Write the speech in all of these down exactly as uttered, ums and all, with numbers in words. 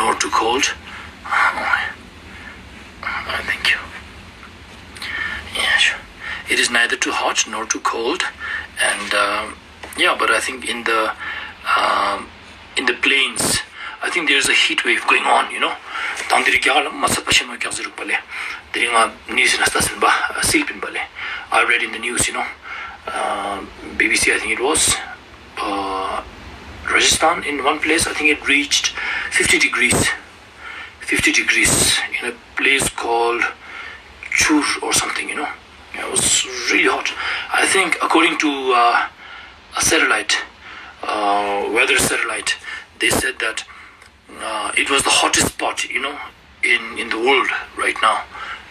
Or too cold. Uh, thank you. Yeah, sure. It is neither too hot nor too cold, and um, yeah, but I think in the um, in the plains, I think there is a heat wave going on. You know, དང་དེ་རིང་རྒྱ་གར་ལ་མ་ཚད་པ་ཆེན་མོ་རྒྱག་ཟེར་རུག་པ་ལེ། དེ་རིང་ང་ནིའུ་སི་ན་ལྟ་ཟིན་པ་སིལ་པིན་པ་ལེ། I read in the news, you know, uh, B B C, I think it was, uh, Rajasthan, in one place, I think it reached fifty degrees. Fifty degrees in a place called Chur or something, you know. It was really hot. I think, according to uh, a satellite, uh, weather satellite, they said that uh, it was the hottest spot, you know, in, in the world right now.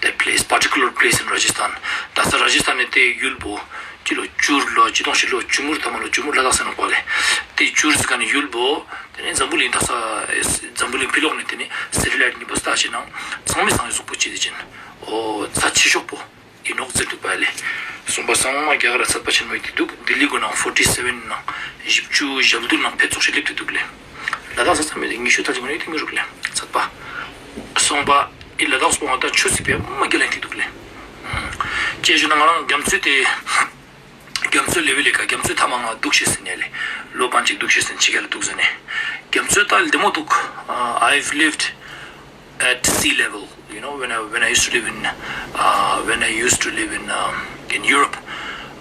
That place, particular place in Rajasthan. དག་ས་ར་ཇི་སྟན་ནི་ཏེ་ཡུལ་པོ་ཅི་ལོ་ཅུར་ལོ་ཅི་དོང་ཤི་ལོ་ཅུ་མུར་ཐ་མ་ལོ་ཅུ་མུར་ལ་དྭགས་ཟེར་ནོག་པ་ལེ། ཏེ་ཅུར་ཟེར་ཁན་ནི་ཡུལ་པོ་ཏེ་ནེ་འཛམ་བུ་གླིང་དག་ས་འཛམ་བུ་གླིང་ཕི་ལོགས་ནེ་ཏེ་ནེ་སེ་ཊ་ལའིཊ་ནི་པོ་ལྟ་ཅེ་ནང་ཚང་མའི་སང་ཡོད་ཟུག་པོ་ཅི་ཏེ་ཅན། འོ་ཚད་ཆེ་ཤོས་པོ་ཨིན་ནོག་ཟེར་དུག་པ་ལེ། སོང་པ་སང་མ་རྒྱ་གར་ཚད་པ་ཆེན་མོ་ཡོད་དེ་དུག། ལྡི་ལི་གུན་ནང་ཕོར་ཊི་སེ་བེན་ནང་བཞི་བཅུ་ཞེ་བདུན་ནང་ཕེད་ཙོགས་ཤིག་ལེབས་ཏེ་དུག་ལེ། ལ་དྭགས་ས་ཚང་མའི་ཉི་ཤུ་ཐལ་ཅིག་མ་ནེ་ཡོད་དེ་མི་རུག་ལེ། ཚད་པ། སོང་པ་ཨི་ལ་དྭགས་སོང་པ་ད་ཆུ་སི་པེ་མ་རྒྱ་ལ་ཡིན་དེ་དུག་ལེ། ཅི་ཞུ་ན་ང་རང་རྒྱ་མཚོ་ཏེ་རྒྱ་མཚོ་ལེ་ཝལ་ལེ་ཀ་རྒྱ་མཚོ་ཐ་མ་ང་དུག་ཤེས་ཟིན་ཡ་ལེ། ལོ་པན་ཅིག་དུག་ཤེས་ཟིན་ཅི་ག་ལ་དུག་ཟེར་ནེ། རྒྱ་མཚོ་ད་ལྡེ་མོ་དུག། Uh, I've lived at sea level. You know, when I when I used to live in uh, when I used to live in um, in Europe,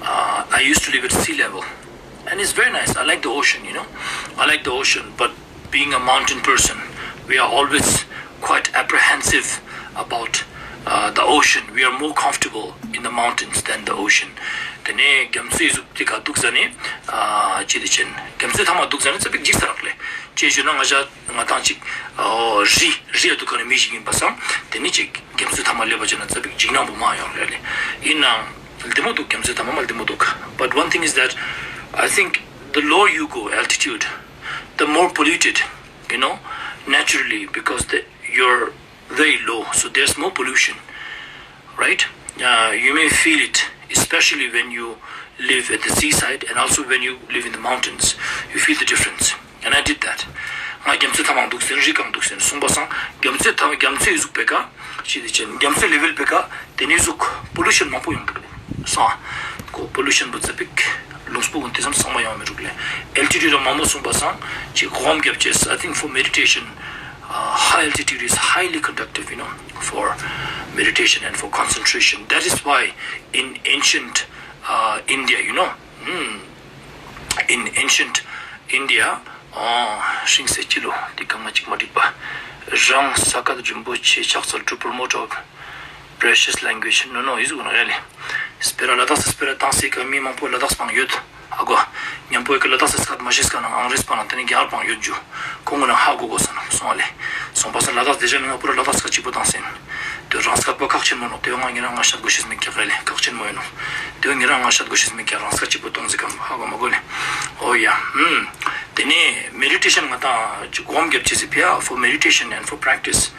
uh, I used to live at sea level, and it's very nice. I like the ocean. You know, I like the ocean. But being a mountain person, we are always quite apprehensive about uh, the ocean. We are more comfortable in the mountains than the ocean. ཏེ་ནེ་རྒྱ་མཚོའི་ཟུག་ཏེ་ཀ་དུག་ཟ་ནེ་ཨ་ཅི་ཏེ་ཅན་རྒྱ་མཚོའི་ཐ་མ་དུག་ཟ་ནེ་ཙ་པིག་འཇིགས་ས་རག་ལེ། ཅི་ཞུ་ན་ང་ཞ་ང་ཏང་ཅིག་ཨོ་རི་རི་ཡ་དུག་ཁན་ནི་མི་ཞིག་ཨིན་པ་སང་ཏེ་ནེ་ཅིག་རྒྱ་མཚོའི་ཐ་མ་ལེབ་པ་ཅན་ན་ཙ་པིག་འཇིགས་སྣང་པོ་མ་ཡོང་རེ་ལེ། ཨིན་ནའང་ལྡེ་མོ་དུག། རྒྱ་མཚོའི་ཐ་མ་མ་ལྡེ་མོ་དུག། But one thing is that I think the lower you go altitude, the more polluted, you know, naturally, because the, you're very low, so there's more pollution, right? Uh, you may feel it, especially when you live at the seaside and also when you live in the mountains. You feel the difference. And I did that. ང་རྒྱ་མཚོའི་ཐ་མ་དུག་ཟེར་རི་ཀ་དུག་ཟེར་སོང་པ་སང་རྒྱ་མཚོའི་ཐ་མ་རྒྱ་མཚོའི་ཟུག་པེ་ཀ་ཅི་ཏེ་ཅན་རྒྱ་མཚོའི་ལེ་ཝལ་པེ་ཀ་ཏེ་ནེ་ཟུག་པོ་ལུ་ཤན་མང་པོ་ཡོང་དུག་ལེ། སོང་ཨ་ཁོ་པོ་ལུ་ཤན་པོ་ཙ་པིག་ལུང་སྤུ་གུན་ཏེ་ཙམ་སང་མ་ཡོང་མི་རུག་ལེ། ཨལ་ཊི་ཊུཌ་མང་པོ་སོང་པ་སང་ཅིག་ཧོམ་རྒྱབ་ཅེས། I think for meditation, uh, high altitude is highly conductive, you know, for meditation and for concentration. That is why in ancient uh, India, you know, hmm, in ancient India, ཨོ་ཤིང་སེ་ཅི་ལོ་ཏེ་གང་མ་ཅིག་མ་འགྲིག་པ། རང་ས་ཀ་རིན་པོ་ཆེ་ཕྱག་འཚལ། To promote our precious language. No, no, ཨི་ཟུག་ནོ་ཡ་ལེ། སྤེ་ར་ལ་དྭགས་སི་སྤེ་ར་ཏང་སེ་ཀ་མི་མང་པོ་ལ་དྭགས་སི་པང་ཡོད། ཧ་གོ། ཉམ་པོ་ཡ་ཀ་ལ་དྭགས་སི་སྐད་མ་ཤེས་ཀ་ནང་ཨང་རེས་པ་ནང་ཏེ་ནེ་རྒྱ་གར་པང་ཡོད་ཇུ། ཁོང་གུན་ཧ་གོ་གོས་ས་ནོག་སོང་ཨ་ལེ། སོང་པ་སང་ལ་དྭགས་ཏེ་ཞ་ནེ་ང་པུ་ར་ལ་དྭགས་སི་སྐད་ཅིག་པོ་ཏང་སེན། ཏེ་རང་སྐད་པོ་ཁག་ཆེན་མོ་ནོག། ཏེ་ང་ཉེ་རང་ང་ཤད་གོ་ཤེས་མེད་ཀྱག་ལེ། ཁག་ཆེན་མོ་ཨིན་ནོག། ཏེ་ང་ཉེ་རང་ང་ཤད་གོ་ཤེས་མེད་ཀྱག། རང་སྐད་ཅིག་པོ་ཏོང་ཟེར་ཁན་ཧ་གོ་མ་གོ་ལེ། ཨོ་ཡ། ཧུམ། ཏེ་ནེ་མེ་ཌི་ཊེ་ཤན་ང་ཏང་ཅིག་སྒོམ་རྒྱབ་ཅེས་སི་ཕི་ཡ། For meditation and for practice,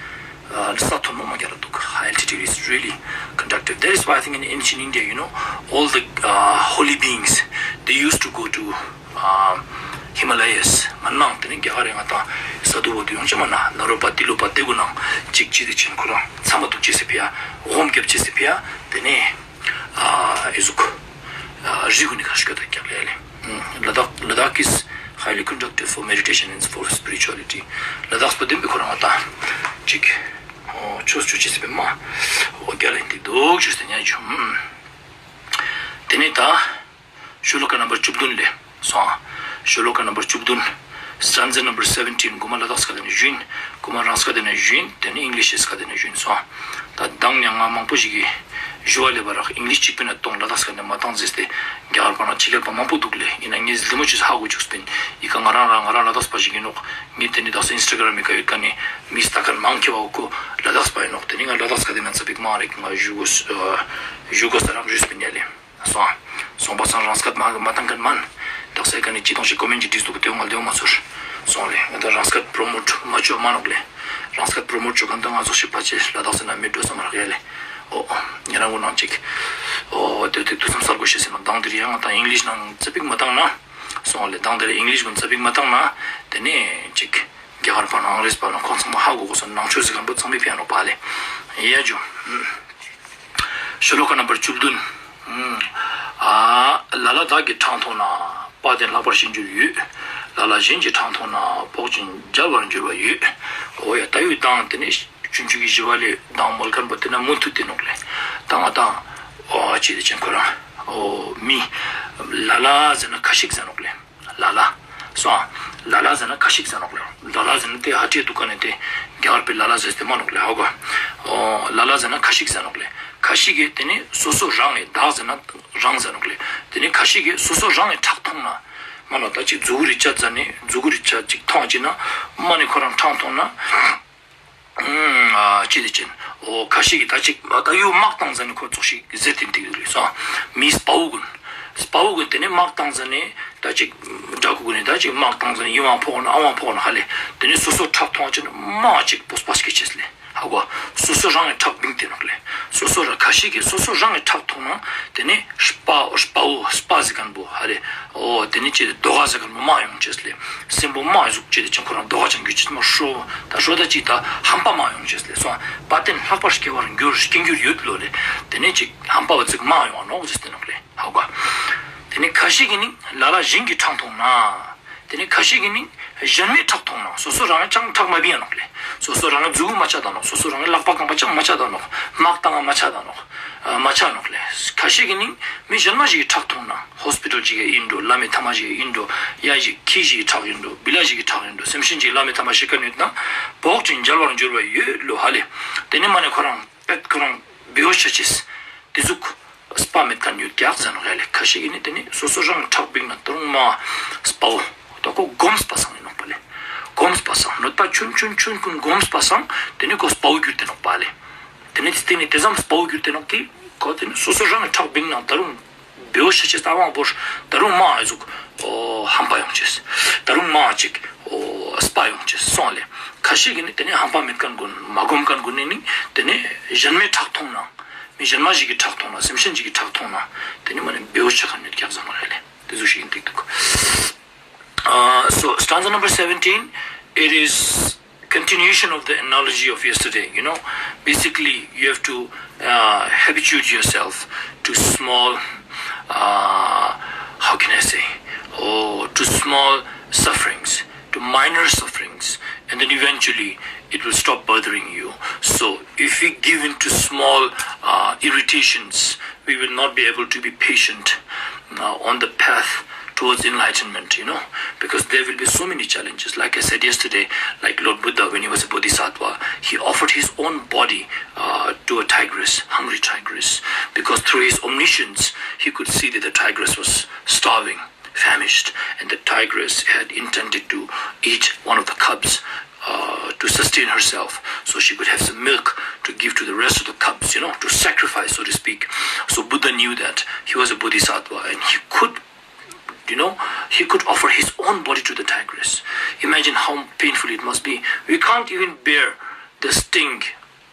uh, ས་ཐོན་མོ་མ་རྒྱ་ར་དུག། High altitude is really conductive. That is why I think in ancient India, you know, all the uh, holy beings, they used to go to ཨ་ཧི་མ་ལ་ཡས་མན་ནང་ཏེ་ནེ་རྒྱ་གར་རི་ང་ཏང་ས་དུ་བོ་དུ་ཡོང་ཅེས་མན་ན་ན་རོ་པ་ཏི་ལོ་པ་ཏེ་གུན་ནང་ཅིག་ཅི་ཏེ་ཅན་ཁོ་རང་ཚང་མ་དུག་ཅེས་སི་ཕི་ཡ་ཧོམ་རྒྱབ་ཅེས་སི་ཕི་ཡ་ཏེ་ནེ་ཨ་ཨི་ཟུག་ཨ་རི་གུན་ནི་ཁ་ཤུ་ཀ་ཏ་ཀྱག་ལེ་ལེ། ལ་དྭགས་ལ་དྭགས་is highly conductive for meditation and for spirituality. ལ་དྭགས་པོ་བདེན་པའི་ཁོ་རང་ང་ཏང་ཅིག་ཨོ་ཆོས་ཅོ་ཅེས་སི་ཕི་མ་ཨོ་རྒྱ་ལ་ཡིན་ཏེ་དུག་ཅོས་ཏེ་ཉན་ཅུ། ཏེ་ནེ་ད། ཤོ་ལོ་ཀ་ནམ་བར་བཅུ་བདུན་ལེ་སོང་ཨ། ཤོ་ལོ་ཀ་ནམ་བར་བཅུ་བདུན། Stanza number seventeen. གོ་མ་ལ་དྭགས་སི་ཀ་ཏེ་ནེ་ཞུ་ཨིན། གོ་མ་རང་སི་ཀ་ཏེ་ནེ་ཞུ་ཨིན། ཏེ་ནེ་ཨིང་ལིཤ་སི་ཀ་ཏེ་ནེ་ཞུ་ཨིན་སོང་ཨ། ད་དང་ཉང་ང་མང་པོ་ཞིག་གི་ཞུ་བ་ལེབ་བ་རག། ཨིང་ལིཤ་ཅིག་པོ་ནེ་ཏོང་ལ་དྭགས་སི་ཀ་ནེ་མ་ཏང་ཟེར་ཏེ་རྒྱ་གར་པ་ནང་ཕྱི་རྒྱལ་པ་མང་པོ་དུག་ལེ། ཨིན་ན་ངས་ལྡེ་མོ་ཅོས་ཧ་གོ་ཅུག་སྤེན། ཨི་ཀ་ང་རང་རང་ང་རང་ལ་དྭགས་པ་ཞིག་ཨིན་ནོག། ངས་ཏེ་ནེ་དག་ས་ཨིན་སི་ཊ་གྲམ་མི་ཀ་ཡོད་ཀ་ནེ་མི་སྟ་ཀར་མང་ཁེ་བ་འོ་ཁོ་ལ་དྭགས་པ་ཨིན་ནོག། ཏེ་ནེ་ང་ལ་དྭགས་སི་ཀ་ཏེ་ནེ་ཚ་པིག་མང་རེག་ང་ཞུ་གོས་ཞུ་གོས་ས་རག་ཞུས་སྤེན་ཡ་ལེ། སོང་ཨ། སོང་པ་སང་རང་སྐད་མ་མ་ཏང་ཁན་མན། དག་ས་ཨི་ཀ་ནེ་ཅི་ཏོང་ཞིག་ཀོ་མེན་ཅིག་བྲིས་དུག། ཏེ་བོ་ང་ལྡེ་མོ་མ་ཚོར། སོང་ལེ། ང་ད་རང་སྐད་པྲོ་མོཊ་མ་ཅོ་མ་ནོག་ལེ། རང་སྐད་པྲོ་མོཊ་ཅོ་ཁན་ད་ང་ཚོ་ཞིག་ཕ་ཆེ་ལ་དྭགས་སི་ན་མི་འགྲོ་ས་མ་རག་ཡ་ལེ། ཨོ་ཨོ། ཉེ་རང་གུན་ནང་ཅིག་ཨོ་ཏེ་ཏེ་ཐུགས་བསམ་སལ་གོས་ཤེས་ཨིན་ནོག། དང་དེ་རིང་ཡང་ང་ད་ཨིང་ལིཤ་ནང་ཚ་པིག་མ་ཏང་ན། སོང་ལེ། དང་དེ་རིང་ཨིང་ལིཤ་གུན་ཚ་པིག་མ་ཏང་ན། ཏེ་ནེ་ཅིག་ རྒྱ་གར་པ་ནང་ཨང་རེས་པ་ནང་ཁོང་ཚང་མ་ཧ་གོ་གོས་སོ་ནང་ཆོས་ཟེར་ཁན་པོ་ཚང་མའི་ཕན་ནོག་པ་ལེ། ཡ་ཇུ། ཤོ་ལོ་ཀ་ནམ་བར་བཅུ་བདུན། ཨ་ལ་ལ་བདག་གི་ཁྲག་འཐུང་ན། དཔའ་བརྟན་ལྷག་པར་ཞིང་རྒྱུར་ཡོད། ལ་ལ་གཞན་གྱི་ཁྲག་འཐུང་ན། བོགས་ཅིང་རྒྱལ་བར་འགྱུར་བ་ཡོད། འོ་ཡ་ད་ཡོད་དང་དེ་ནས་སྤྱོད་འཇུག་གི་ཞི་བ་ལྷའི་གདམས་ངག་མོལ་ཁན་པོ་དེ་ན་མུ་མཐུད་དེ་ནོག་ལེ། དང་ང་དང་འོ་ཅི་དེ་ཅན་ཁོ་རང་འོ་མི་ལ་ལ་ཟེར་ན་ཁ་ཤིག་ཟེར་ནོག་ལེ། ལ་ལ། སོང་། ལ་ལ་ཟེར་ན་ཁ་ཤིག་ཟེར་ནོག་ལེ། ལ་ལ་ཟེར་ན་དེ་ཧ་ཏེ་དུག་ག་ནེ་དེ་རྒྱ་གར་པའི་ལ་ལ་ཟེར་ཏེ་མ་ནོག་ལེ་ཧ་གོ། འོ་ལ་ལ་ཟེར་ན་ཁ་ཤིག་ཟེར་ནོག་ལེ། ཁ་ཤིག་གི་དེ་ནི་སོ་སོ་རང་གི་བདག་ཟེར་ན་རང་ཟེར་ནོག་ལེ། དེ་ནི་ཁ་ཤིག་གི་སོ་སོ་རང་གི་ཁྲག་འཐུང་ན། མ་ནོག་ད་ཅིག་མཛུ་གུ་རི་ཆ་ཟ་ནི་མཛུ་གུ་རི་ཆ་ཅིག་འཐུང་ཅིག་ན་མ་ནི་ཁོ་རང་ཁྲག་འཐུང་ན། ཨ་ཅི་དེ་ཅན། འོ་ཁ་ཤིག་གི་ད་ཅིག་ད་ཡུ་དམག་བཏང་ཟ་ནི་ཁོ་ཙོགས་ཤིག་ཟེར་ཏེ་འདུག་ལེ་སོང་། མི་དཔའ་བོ་གུན། དཔའ་བོ་གུན་དེ་ནི་དམག་བཏང་ཟ་ནི་ད་ཅིག་དྲག་གུ་གུན་ནི་ད་ཅིག་དམག་བཏང་ཟ་ནི་ཡི་དབང་ཕོག་ན་ཨ་དབང་ཕོག་ན་ཧ་ལེ། དེ་ནི་སོ་སོ་ཁྲག་འཐུང་ཅིག་ན་མ་ཅིག་སྤོབས་པ་སྐྱེ་ཅེས་ལེ། ཧ་གོ། སོ་སོ་རང་གི་ཁྲག་བིང་སྟེ་ནོག་ལེ། སོ་སོ་རང་ཁ་ཤིག་གི་སོ་སོ་རང་གི་ཁྲག་འཐུང་ན་དེ་ནི་དཔའ་དཔའ་བོ་དཔའ་ཟེར་ཁན་བོ་ཧ་ལེ། འོ་དེ་ནི་ཅི་དེ་དོ་ག་ཟེར་ཁན་བོ་མ་ཡོང་ཅེས་ལེ། སེམས་པོ་མ་ཟུག་ཅི་དེ་ཅན་ཁོ་རང་དོ་ག་ཅན་གྱི་ཅིག་མ་ཧྲོ་ད་ཧྲོ་ད་ཅིག་ད་ཧམ་པ་མ་ཡོང་ཅེས་ལེ་སོང་། དཔའ་བརྟན་ལྷག་པར་སྐྱེ་བར་འགྱུར་སྐྱེ་འགྱུར་ཡོད་ལོ་ལེ། དེ་ནི་ཅིག་ཧམ་པ་བ་ཙིག་མ་ཡོང་ནོག་ཟེར་ཏེ་ནོག་ལེ། ཧ་གོ། དེ་ནི་ཁ་ཤིག་གི་ནི་ལ་ལ་གཞན་གྱི་ཁྲག་འཐུང་ན། དེ་ནི་ཁ་ཤིག་གི་ནི་གཞན་མའི་ཁྲག་འཐུང་ན། སོ་སོ་རང་ཅང་ཁྲག་མ་བིང་ཡ་ནོག་ལེ། སོ་སོ་རང་མཛུ་གུ་མ་ཆད་ད་ནོག། སོ་སོ་རང་ལག་པ་རྐང་པ་ཅང་མ་ཆད་ད་ནོག། དམག་བཏང་ང་མ་ཆད་ད་ནོག། ཨ་མ་ཆད་ནོག་ལེ། ཁ་ཤིག་གི་ནི་མི་གཞན་མ་ཞིག་གི་ཁྲག་འཐུང་ན། ཧོས་པི་ཊལ་ཞིག་གི་ཨིན་འགྲོ། ལྷ་མི་ཐ་མ་ཞིག་གི་ཨིན་འགྲོ། ཡ་ཞིག་ཁྱི་ཞིག་གི་ཁྲག་ཨིན་འགྲོ། བི་ལ་ཞིག་གི་ཁྲག་ཨིན་འགྲོ། སེམས་ཅན་ཞིག་ལྷ་མི་ཐ་མ་ཞིག་ག་ནུས་ན་བོགས་ཅིང་རྒྱལ་བར་འགྱུར་བ་ཡོད་ལོ་ཧ་ལེ། དེ་ནི་མ་ནི་ཁོ་རང་པད་ཁོ་རང་བེའོ་ཤ་ཅེས་དེ་ཟུག་དཔའ་མེད་ཁན་ཡོད་ཀྱག་ཟེར་ནོག་ཧ་ལེ། ཁ་ཤིག་གི་ནི་དེ་ནི་སོ་སོ་རང་ཁྲག་བིང་ན་ད་རུང་མ་དཔའ་བོ། ད་ཁོ་གོམས་པ་སང་ཨིན་ནོག་པ་ལེ། གོམས་པ་སང་གནོད་པ་ཆུན་ཆུན་ཆུན་གུན་གོམས་པ་སང་དེ་ནི་ཁོ་དཔའ་བོ་གྱུར་ཏེ་ནོག་པ་ལེ། དེ་ནི་དེ་ནི་དེ་ཙམ་དཔའ་བོ་གྱུར་ཏེ་ནོག་གི་ཁོ་དེ་ནི་སོ་སོ་རང་ཁྲག་བིང་ན་ད་རུང་བེའོ་ཤ་ཅེས་ད་དབང་པོ་ད་རུང་མ་ཨ་ཟུག་འོ་ཧམ་པ་ཡོང་ཅེས། ད་རུང་མ་ཅིག་འོ་དཔའ་ཡོང་ཅེས་སོང་ལེ། ཁ་ཤིག་གི་ནི་དེ་ནི་ཧམ་པ་མེད་ཁན་གུན་མ་གོམས་ཁན་གུན་ནི་ནི་དེ་ནི་གཞན་མའི་ཁྲག་འཐུང་ན། མི་གཞན་མ་ཞིག་གི་ཁྲག་འཐུང་ན། སེམས་ཅན་ཞིག་གི་ཁྲག་འཐུང་ན། དེ་ནི་མ་ནི་བེའོ་ཆ་ཁན་ཡོད་ཀྱག་ཟེར་ནོག་ཧ་ལེ། དེ་ཟུག་ཞིག་ཨིན་ཏིག་འདུག། Uh, so, stanza number seventeen, it is continuation of the analogy of yesterday. You know, basically, you have to uh, habituate yourself to small, uh, how can I say, oh, to small sufferings, to minor sufferings, and then eventually it will stop bothering you. So, if we give in to small uh, irritations, we will not be able to be patient uh, on the path towards enlightenment, you know, because there will be so many challenges. Like I said yesterday, like Lord Buddha, when he was a bodhisattva, he offered his own body uh, to a tigress, hungry tigress, because through his omniscience, he could see that the tigress was starving, famished, and the tigress had intended to eat one of the cubs uh, to sustain herself, so she could have some milk to give to the rest of the cubs, you know, to sacrifice, so to speak. So Buddha knew that he was a bodhisattva and he could, you know, he could offer his own body to the tigress. Imagine how painful it must be. We can't even bear the sting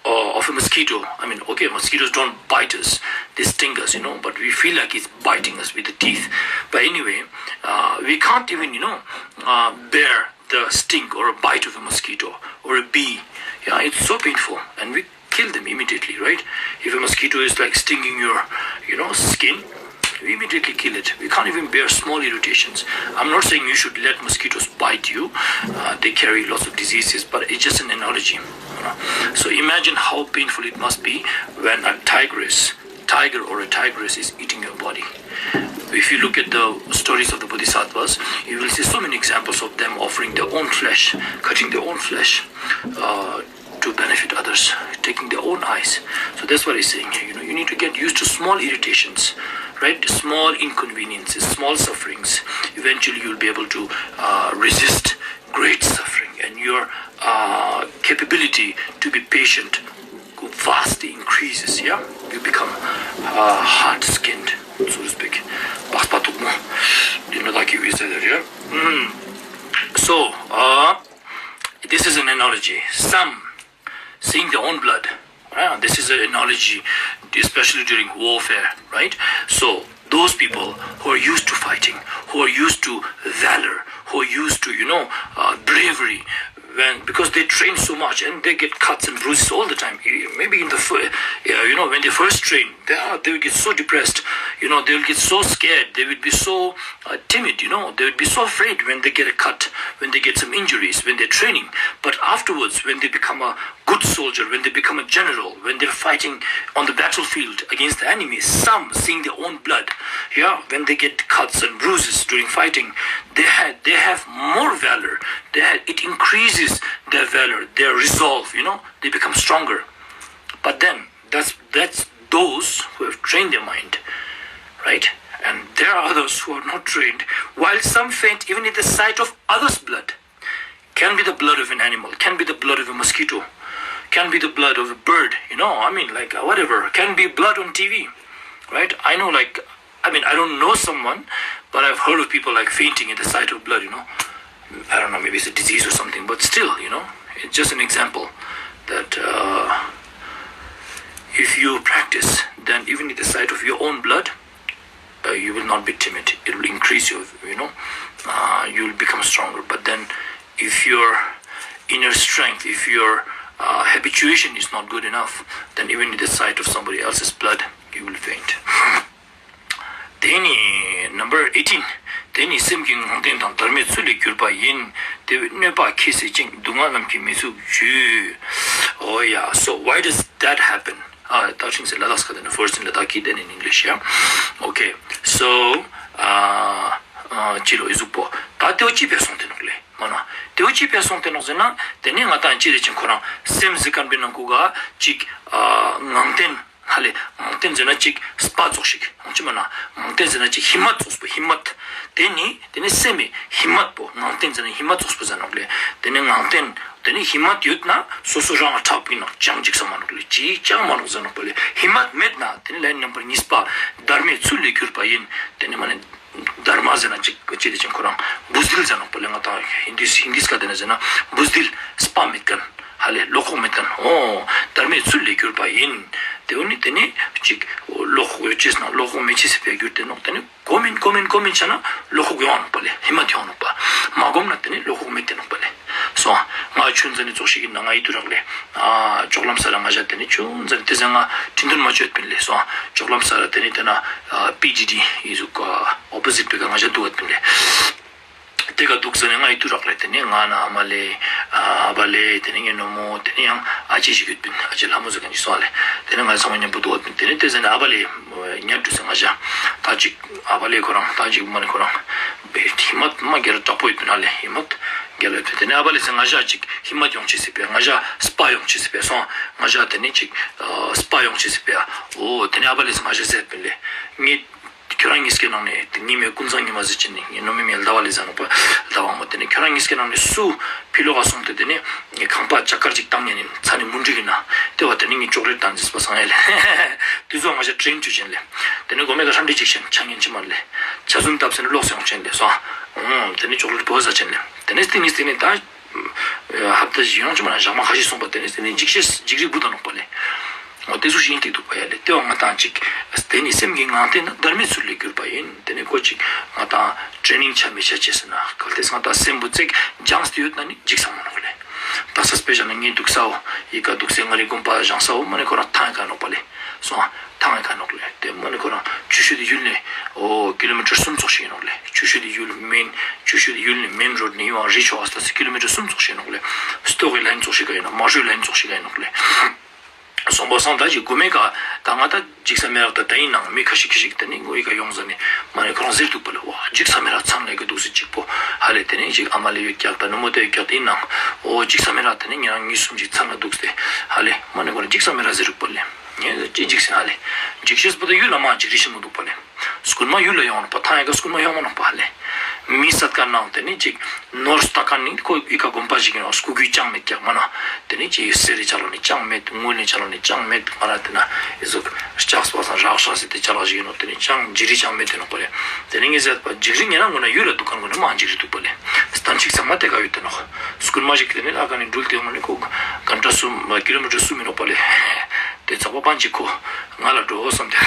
uh, of a mosquito. I mean, okay, mosquitoes don't bite us, they sting us, you know, but we feel like it's biting us with the teeth. But anyway, uh, we can't even, you know, uh, bear the sting or a bite of a mosquito or a bee. Yeah, it's so painful, and we kill them immediately, right? If a mosquito is like stinging your, you know, skin, we immediately kill it. We can't even bear small irritations. I'm not saying you should let mosquitoes bite you. Uh, they carry lots of diseases, but it's just an analogy. You know? So imagine how painful it must be when a tigress, tiger or a tigress is eating your body. If you look at the stories of the bodhisattvas, you will see so many examples of them offering their own flesh, cutting their own flesh uh, to benefit others, taking their own eyes. So that's what he's saying here. You know, you need to get used to small irritations, right? Small inconveniences, small sufferings. Eventually, you'll be able to uh, resist great suffering, and your uh, capability to be patient vastly increases. Yeah, you become uh, hard-skinned, so to speak. So, uh, this is an analogy. Some seeing their own blood. Ah, this is an analogy, especially during warfare, right? So, those people who are used to fighting, who are used to valor, who are used to, you know, uh, bravery, when, because they train so much and they get cuts and bruises all the time. Maybe in the fir- yeah, you know, when they first train, they are, they will get so depressed, you know, they will get so scared, they will be so uh, timid, you know, they will be so afraid when they get a cut, when they get some injuries, when they're training. But afterwards, when they become a good soldier, when they become a general, when they're fighting on the battlefield against the enemy, some seeing their own blood, yeah, when they get cuts and bruises during fighting, they had they have more valor. They had, it increases their valor, their resolve. You know, they become stronger. But then that's that's those who have trained their mind, right? And there are others who are not trained, while some faint even at the sight of others' blood. Can be the blood of an animal, can be the blood of a mosquito, can be the blood of a bird, you know, I mean, like, uh, whatever, can be blood on T V, right? I know, like, I mean, I don't know someone, but I've heard of people, like, fainting at the sight of blood, you know. I don't know, maybe it's a disease or something, but still, you know, it's just an example that uh, if you practice, then even at the sight of your own blood, uh, you will not be timid. It will increase your, you know, uh, you will become stronger. But then, if your inner strength, if your uh, habituation is not good enough, then even in the sight of somebody else's blood, you will faint. དེ་ནི་number eighteen. དེ་ནི་སེམས་ཀྱི་ངང་བརྟན་དང་སྡར་མའི་ཚུལ་ལས་གྱུར་པ་ཡིན། དེ་བས་གནོད་པ་ཁྱད་བསད་ཅིང་། སྡུག་བསྔལ་ལམ་གྱི་མི་ཚུགས་བྱོས། Oh yeah, so why does that happen? ཨ་ད་ཕྱིན་སེ་ལ་དྭགས་ཀ་དེ་ནི་first in Ladakhi, then in English, yeah. Okay, so ཨ་ཨ་ཅི་ལོ་ཨི་ཟུག་པོ་ད་དེ་བོ་ཅི་ཕེ་སོང་དེ་ནོག་ལེ། མ་ན་དེ་བོ་ཅི་ཕེ་སོང་དེ་ནོག་ཟེར་ན། དེ་ནི་ང་དང་ཅི་རེ་ཅིག་ཁོ་རང་སེམས་ཟེར་ཁན་པོའི་ནང་ཁུག་ག་ཅིག་ཨ་ངང་བརྟན། ཧ་ལེ་ངང་བརྟན་ཟེར་ན་ཅིག་སྤ་ཙོགས་ཤིག་ཡོང་ཅི་མ་ན། ངང་བརྟན་ཟེར་ན་ཅིག་ཧི་མ་ཙོགས་པོ་ཧི་མ། དེ་ནི་དེ་ནི་སེམས་མི་ཧི་མ་པོ་ངང་བརྟན་ཟེར་ན་ཧི་མ་ཙོགས་པོ་ཟེར་ནོག་ལེ། དེ་ནི་ངང་བརྟན་དེ་ནི་ཧི་མ་ཡོད་ན་སོ་སོ་རང་ང་ཁྲག་པའི་ནང་ཅང་ཅིག་ས་མ་ནོག་ལེ། ཅི་ཅང་མ་ནོག་ཟེར་ནོག་པ་ལེ། ཧི་མ་མེད་ན་དེ་ནི་ལན་number གཉིས་པ་སྡར་མའི་ཚུལ་ལས་གྱུར་པ་ཡིན། དེ་ནི་མ་ནི་སྡར་མ་ཟེར་ན་ཅིག་ཅི་དེ་ཅིག་ཁོ་རང་བུ་ཟིལ་ཟེར་ནོག་པ་ལེ། ང་དང་ཧིན་དི་ཧིན་དིས་ཀ་དེ་ན་ཟེར་ན་བུ་ཟིལ་སྤ་མེད་ཁན། ཧ་ལེ་བློ་ཁོག་མེད་ཁན། འོ་སྡར་མའི་ཚུལ་ལས་གྱུར་པ་ཡིན། དེ་བོ་ནི་དེ་ནི་ཅིག་བློ་ཁོག་ཡོད་ཅེས་ན་བློ་ཁོག་མེད་ཅེས་སི་ཕིའ་གྱུར་ཏེ་ནོག། དེ་ནི་གོམས་ཨིན་གོམས་ཨིན་གོམས་ཨིན་ཆ་ན་བློ་ཁོག་ཡོང་ནོག་པ་ལེ། ཧི་མ་ཡོང་ནོག་པ། མ་གོམས་ན་དེ་ནི་བློ་ཁོག་མེད་དེ་ནོག་པ་ལེ། སོང་ང་ཆུན་ཙ་ནི་ཙོགས་ཤིག་ཨིན་ན་ང་ཡི་ཏུ་རག་ལེ། ཨ་ཅོག་ལམ་ས་ར་ང་ཞ་དེ་ནི་ཆུན་ཙ་ནི་དེ་ཟེར་ང་ཁྲིན་ཏུན་མ་ཅོད་པིན་ལེ། སོང་ཅོག་ལམ་ས་ར་དེ་ནི་དེ་ན་པི་ཇི་ཌི་ཨི་ཟུག་opposite པེ་ཀ་ང་ཞ་དུག་གད་པིན་ལེ། དེ་ཀ་དུག་ཟ་ནེ་ང་ཡི་ཏུ་རག་ལེ། དེ་ནེ་ང་ན་ཨ་མ་ལེ། ཨ་བ་ལེ། དེ་ནེ་ངའི་ནོ་མོ། དེ་ནེ་ཡང་ཨ་ཅེ་ཞིག་ཡོད་པིན། ཨ་ཅེ་ལྷ་མོ་ཟེར་ཁན་ཞིག་སོང་ཨ་ལེ། དེ་ནེ་ང་ཚང་མ་ཉམ་པོ་དུག་པིན། དེ་ནེ་དེ་ཟ་ནེ་ཨ་བ་ལེ་ཉལ་དུག་ཟེར་ང་ཞ། ད་ཅིག་ཨ་བ་ལེ་ཁོ་རང་ད་ཅིག་མ་ནེ་ཁོ་རང་བེ་ཧི་མ་མ་གྱལ་ལ་དྲག་པོ་ཡོད་པིན་ཨ་ལེ། ཧི་མ་གྱལ་ལ་ཡོད་པིན། དེ་ནེ་ཨ་བ་ལེ་ཟེར་ང་ཞ་ཅིག་ཧི་མ་ཡོང་ཅེས་སི་ཕིའ། ང་ཞ་སྤ་ཡོང་ཅེས་སི་ཕིའ་སོང་། ང་ཞ་དེ་ནེ་ཅིག་ཨ་སྤ་ཡོང་ཅེས་སི་ཕིའ། འོ་དེ་ནེ་ཨ་བ་ལེ་ཟེར་ང་ཞ་ཟེར་པིན་ལེ། ངའི་ཁྱོ་རང་ཉིས་ཀའི་ནང་ནེ་དེ་ཉི་མའི་ཀུན་བཟང་ཉི་མ་ཟེར་ཅེས་ནི་ངའི་ནོ་མི་མི་ལྡ་བ་ལེ་ཟེར་ནོག་པ། ལྡ་བ་མོ། དེ་ནེ་ཁྱོ་རང་ཉིས་ཀའི་ནང་ནེ་སུ་ཕི་ལོག་ག་སོང་སྟེ་དེ་ནེ་ངའི་ཁང་པ་ཅག་ཀར་ཅིག་བཏང་ཉན་ནི་ཚ་ནེ་མུན་དྲིག་གི་ན་དེ་བ་དེ་ནེ་ངའི་ཅོག་ལེཊ་བཏང་ཟེར་པ་སང་ཡ་ལེ། དེ་ཚོ་ང་ཞ་ཊྲེན་ཅོ་ཅེན་ལེ། དེ་ནེ་གོ་མེ་ཀ་ཧྲམ་ཊི་ཅིག་ཤན་ཆ་ཉན་ཅི་མ་ལེ། ཆ་ཟུམ་བཏབ་ཟེར་ནེ་ལོག་སེ་ཡོང་ཅེན་ལེ་སོང་། དེ་ནེ་ཅོག་ལེཊ་བོ་ཟ་ཅེན་ལེ། དེ་ནེ་སྟིང་ནེ་སྟིང་ནེ་ད། ཧབ་ཏ་ཞིག་ཡོང་ཅི་མ་ན་ཞག་མ་ཁ་ཤས་སོང་པ་དེ་ནེ་དེ་ནེ་འཇིགས་ཤེས་འཇིགས་རི་བུད་ད་ནོག་པ་ལེ། འོ་དེ་ཟུག་ཞིག་ཨིན་ཏེ་དུག་པ་ཡ་ལེ། དེ་བ་ང་དང་ཅིག་དེ་ནི་སེམས་ཀྱི་ངང་བརྟན་ན་སྡར་མའི་ཚུལ་ལས་གྱུར་པ་ཡིན། དེ་ནེ་ཁོ་ཅིག་ང་དང་ཊྲེ་ནིང་ཆ་མི་ཆ་ཅེས་ཟེར་ན་གལ་ཏེ་ང་དང་སེམས་པོ་ཙེག་སྦྱངས་ཏེ་ཡོད་ན་ནི་འཇིགས་ས་མ་ནོག་ལེ། ད་ས་སྤེ་ཞག་ན་ངའི་དུག་ས་བོ་ཡི་ཀ་དུག་སེ་ང་རི་དགོན་པ་བཞེངས་ས་བོ་མ་ནེ་ཁོ་རང་ཐང་ཡི་ཀ་ནོག་པ་ལེ། སོང་ཐང་ཡི་ཀ་ནོག་ལེ། དེ་མ་ནེ་ཁོ་རང་ཆུ་ཤུལ་དེ་ཡུལ་ནེ་འོ་ཀི་ལོ་མི་ཊར་སུམ་ཙོགས་ཤིག་ཨིན་ནོག་ལེ། ཆུ་ཤུལ་དེ་ཡུལ་མེན་ཆུ་ཤུལ་དེ་ཡུལ་ནེ་མེན་རོཌ་ནེ་ཡོང་རི་ཆོག་ཨ་སྟ་སེ་ཀི་ལོ་མི་ཊར་སུམ་ཙོགས་ཤིག་ཨིན་ནོག་ལེ། སྟོག་གི་ལན་ཙོགས་ཤིག་ཨིན་ནོག་མ་ཧྲུའི་ལན་ཙོགས་ཤིག་ཨིན་ནོག་ལེ། སོང་པ་སང་ད་ཅིག་གོ་མེ་ཀ་ད་ང་ད་འཇིགས་ས་མེད་རག། ད་ད་ཨིན་ནང་མི་ཁ་ཤས་ཁ་ཤས་ཀྱིས་ད་ནི་ངོ་ཡི་ཀ་ཡོང་ཟ་ནེ་མ་ནེ་ཁོ་རང་ཟེར་དུག་པ་ལེ། འོ་འཇིགས་ས་མེད་རག་ཚང་ལེ་ཀ་དུག་སེ་ཅིག་པོ་ཧ་ལེ། དེ་ནེ་ཅིག་ཨ་མ་ལེ་ཡོད་ཀྱག་ད་ནོ་མོ་དེ་ཡོད་ཀྱག་ད་ཨིན་ནང་འོ་འཇིགས་ས་མེད་རག། དེ་ནེ་ཉེ་རང་གཉིས་གསུམ་ཅིག་ཚང་ལ་དུག་སེ་ཧ་ལེ་མ་ནེ་ཁོ་རང་འཇིགས་ས་མེད་རག་ཟེར་དུག་པ་ལེ། ངས་ཅི་འཇིགས་ཟེར་ཧ་ལེ། འཇིགས་ཤེས་པོ་ད་ཡུལ་ལ་མ་འཇིགས་རི་ཆེན་མོ་དུག་པ་ལེ། སྐུན་མ་ཡུལ་ལ་ཡོང་ནོག་པ། ཐང་ཡི་ཀ་སྐུན་མ་ཡོང་མ་ནོག་པ་ཧ་ལེ། མི་སད་ཀ་ནང་དེ་ནེ་ཅིག་ནོར་སྟ་ཀ་ནི་ཁོ་ཡི་ཀ་དགོན་པ་ཞིག་ཨིན་ནོག་སྐུ་གུའི་ཅང་མེད་ཀྱག་མ་ན། དེ་ནེ་ཅིག་གསེར་རི་ཅ་ལག་ནི་ཅང་མེད། དངུལ་ནི་ཅ་ལག་ནི་ཅང་མེད། ང་ར་དེ་ན་ཨི་ཟུག་ལྕགས་སྤགས་སང་རག་ཤག་ཟེར་ཏེ་ཅ་ལག་ཞིག་ཨིན་ནོག་དེ་ནེ་ཅང་འཇིགས་རི་ཅང་མེད་དེ་ནོག་པ་ལེ། དེ་ནེ་ངས་ཟེར་པ་འཇིགས་རི་ཉེ་རང་ངོ་ན་ཡུལ་ལ་དུག་ཁན་ངོ་ན་མ་འཇིགས་རི་དུག་པ་ལེ། སྟན་ཅིག་ཚང་མ་དེ་ཀ་ཡོད་དེ་ནོག་སྐུན་མ་ཞིག་དེ་ནེ་ཨ་ཀ་ནེ་འགྲུལ་ཏེ་ཡོང་ནི་ཁོ་གན་ཊ་སུམ་ཀི་ལོ་མི་ཊར་སུམ་ཨིན་ནོག་པ་ལེ། དེ་ཚག་པ་པན་ཅིག་ཁོ་ང་ལ་འགྲོ་བསམ་སྟེ་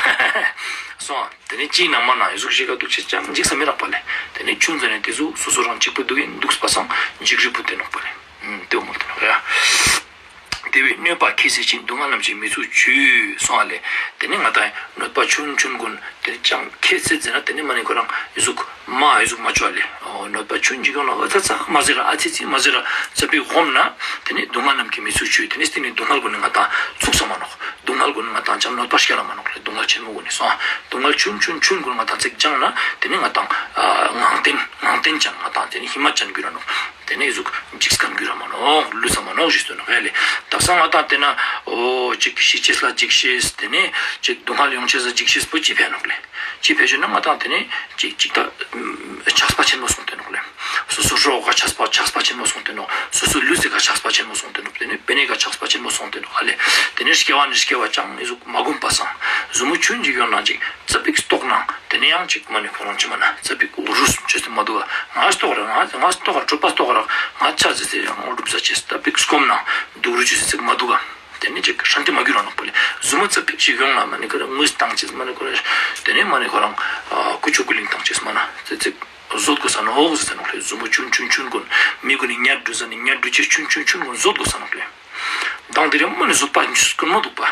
སོང་། དེ་ནེ་ཅི་ནང་མ་ན་ཨི་ཟུག་ཞིག་ག་དུག་ཅེས་ཅང་འཇིགས་ས་མི་རག་པ་ལེ། དེ་ནེ་ཆུང་ཙ་ནེ་དེ་ཟུག་སོ་སོ་རང་གཅིག་པོ་དུག་ཨིན་དུག་པ་སང་འཇིགས་རི་བུད་དེ་ནོག་པ་ལེ། ཨུམ། ཏེ་བོ་མོལ་ཏེ་ནོག་ཡ། དེ་བས་གནོད་པ་ཁྱད་བསད་ཅིང་། སྡུག་བསྔལ་རྣམས་ཀྱིས་མི་ཚུགས་བྱུས་སོང་བ་ལེ། ཏེ་ནེ་ང་དང་གནོད་པ་ཆུན་ཆུན་གུན་ཏེ་ནེ་ཅང་ཁྱད་བསད་ཟེར་ན་ཏེ་ནེ་མ་ནེ་ཁོ་རང་ཨི་ཟུག་མ་ཨི་ཟུག་མ་ཅོ་བ་ལེ། འོ་གནོད་པ་ཆུན་ཅིག་ཡོང་ན་ཨ་ཙ་ཙ་མ་ཟེར་ར་ཨ་ཙི་ཙི་མ་ཟེར་ར་ཙ་པིག་ཧོམ་ན་ཏེ་ནེ་སྡུག་བསྔལ་རྣམས་ཀྱིས་མི་ཚུགས་བྱུས། ཏེ་ནེ་སྟིང་ནེ་སྡུག་བསྔལ་གུན་ནི་ང་དང་ཚུགས་ས་མ་ནོག། སྡུག་བསྔལ་གུན་ནི་ང་དང་ཅང་གནོད་པ་སྐྱལ་ལ་མ་ནོག་ལེ། སྡུག་བསྔལ་ཆེན་མོ་གུན་ནི་སོང་། སྡུག་བསྔལ་ཆུན་ཆུན་ཆུན་གུན་ང་དང་ཚིག་སྦྱངས་ན་ཏེ་ནེ་ང་དང་ཨ་ངང་བརྟན་ངང་བརྟན་ཅན་ང་དང་ཏེ་ནེ་ཧི་མ་ཅན་གྱུར་ར་ནོག། ཏེ་ནེ་ཨི་ཟུག་འཇིགས་སྐམ་གྱུར་ར་མ་ནོག། ལུས་ས་མ་ནོག་ཞུས་ཏེ་ནོག་ཧེ་ལེ། དག་ས་ང་དང་ཏེ་ན་འོ་ཅིག་ཤི་ཅེས་ལ་འཇིགས་ཤེས་ཏེ་ནེ་ཅིག་སྡུག་བསྔལ་ཡོང་ཅེས་ལ་འཇིགས་ཤེས་པོ་ཅི་ཕན་ནོག་ལེ། ཅི་ཕན་ཞུ་ན་ང་དང་ཏེ་ནེ་ཅིག་ཅིག་ད་ཆགས་པ་ཆེན་མོ་སོང་སྟེ་ནོག་ལེ། སོ་སོ་རོགས་ཀ་ཆགས་པ་ཆགས་པ་ཆེན་མོ་སོང་སྟེ་ནོག། སོ་སོ་ལུས་སི་ཀ་ཆགས་པ་ཆེན་མོ་སོང་སྟེ་ནོག། ཏེ་ནེ་པེ་ནེ་ཀ་ཆགས་པ་ཆེན་མོ་སོང་སྟེ་ནོག་ཧ་ལེ། ཏེ་ནེ་སྐྱེ་བ་ནེ་སྐྱེ་བ་ཅང་ཨི་ཟུག་མ་གོམས་པ་སང་ཟུ་མོ་ཆུན་ཅིག་ཡོང་ན་ཅིག་ཙ་པིག་ལྟོགས་ན་ཏེ་ནེ་ཡང་ཅིག་མ་ནེ་ཁོ་རང་ཅི་མ་ན་ཙ་པིག་རུས་ཅོས་ཏེ་མ་དུག་ག། ང་ལྟོགས་ར་ང་ང་ལྟོགས་ར་གྲོད་པ་ལྟོགས་ར་ང་ཆ་ཟེར་ཏེ་ཡང་འོ་གྲུབ་ས་ཅེས་ཙ་པིག་སྐོམ་ན་སྡུག་རུས་ཅོས་ཏེ་ཙིག་མ་དུག་ག། ཏེ་ནེ་ཅིག་ཧྲན་ཏེ་མ་གྱུར་ར་ནོག་པ་ལེ། ཟུ་མོ་ཙ་པིག་ཅིག་ཡོང་ན་མ་ནེ་ཁོ་རང་ངུས་བཏང་ཅེས་མ་ནེ་ཁོ་རང་ཏེ་ནེ་མ་ནེ་ཁོ་རང་ཨ་ཀུ་ཅོ་ཀུ་ལིང་བཏང་ཅེས་མ་ན་ཙིག་ཙིག་བཟོད་དགོས་ས་ནོག་ཟེར་ནོག་ལེ། ཟུ་མོ་ཆུན་ཆུན་ཆུན་གུན་མི་གུན་ནི་ཉ་འདྲུ་ས་ནི་ཉ་འདྲུ་ཅེས་ཆུན་ཆུན་ཆུན་གུན་བཟོད་དགོས་ས་ནོག་ལེ། མདང་དེ་རིང་མ་ནེ་བཟོད་པ་ཉུས་ཀུན་མ་དུག་པ།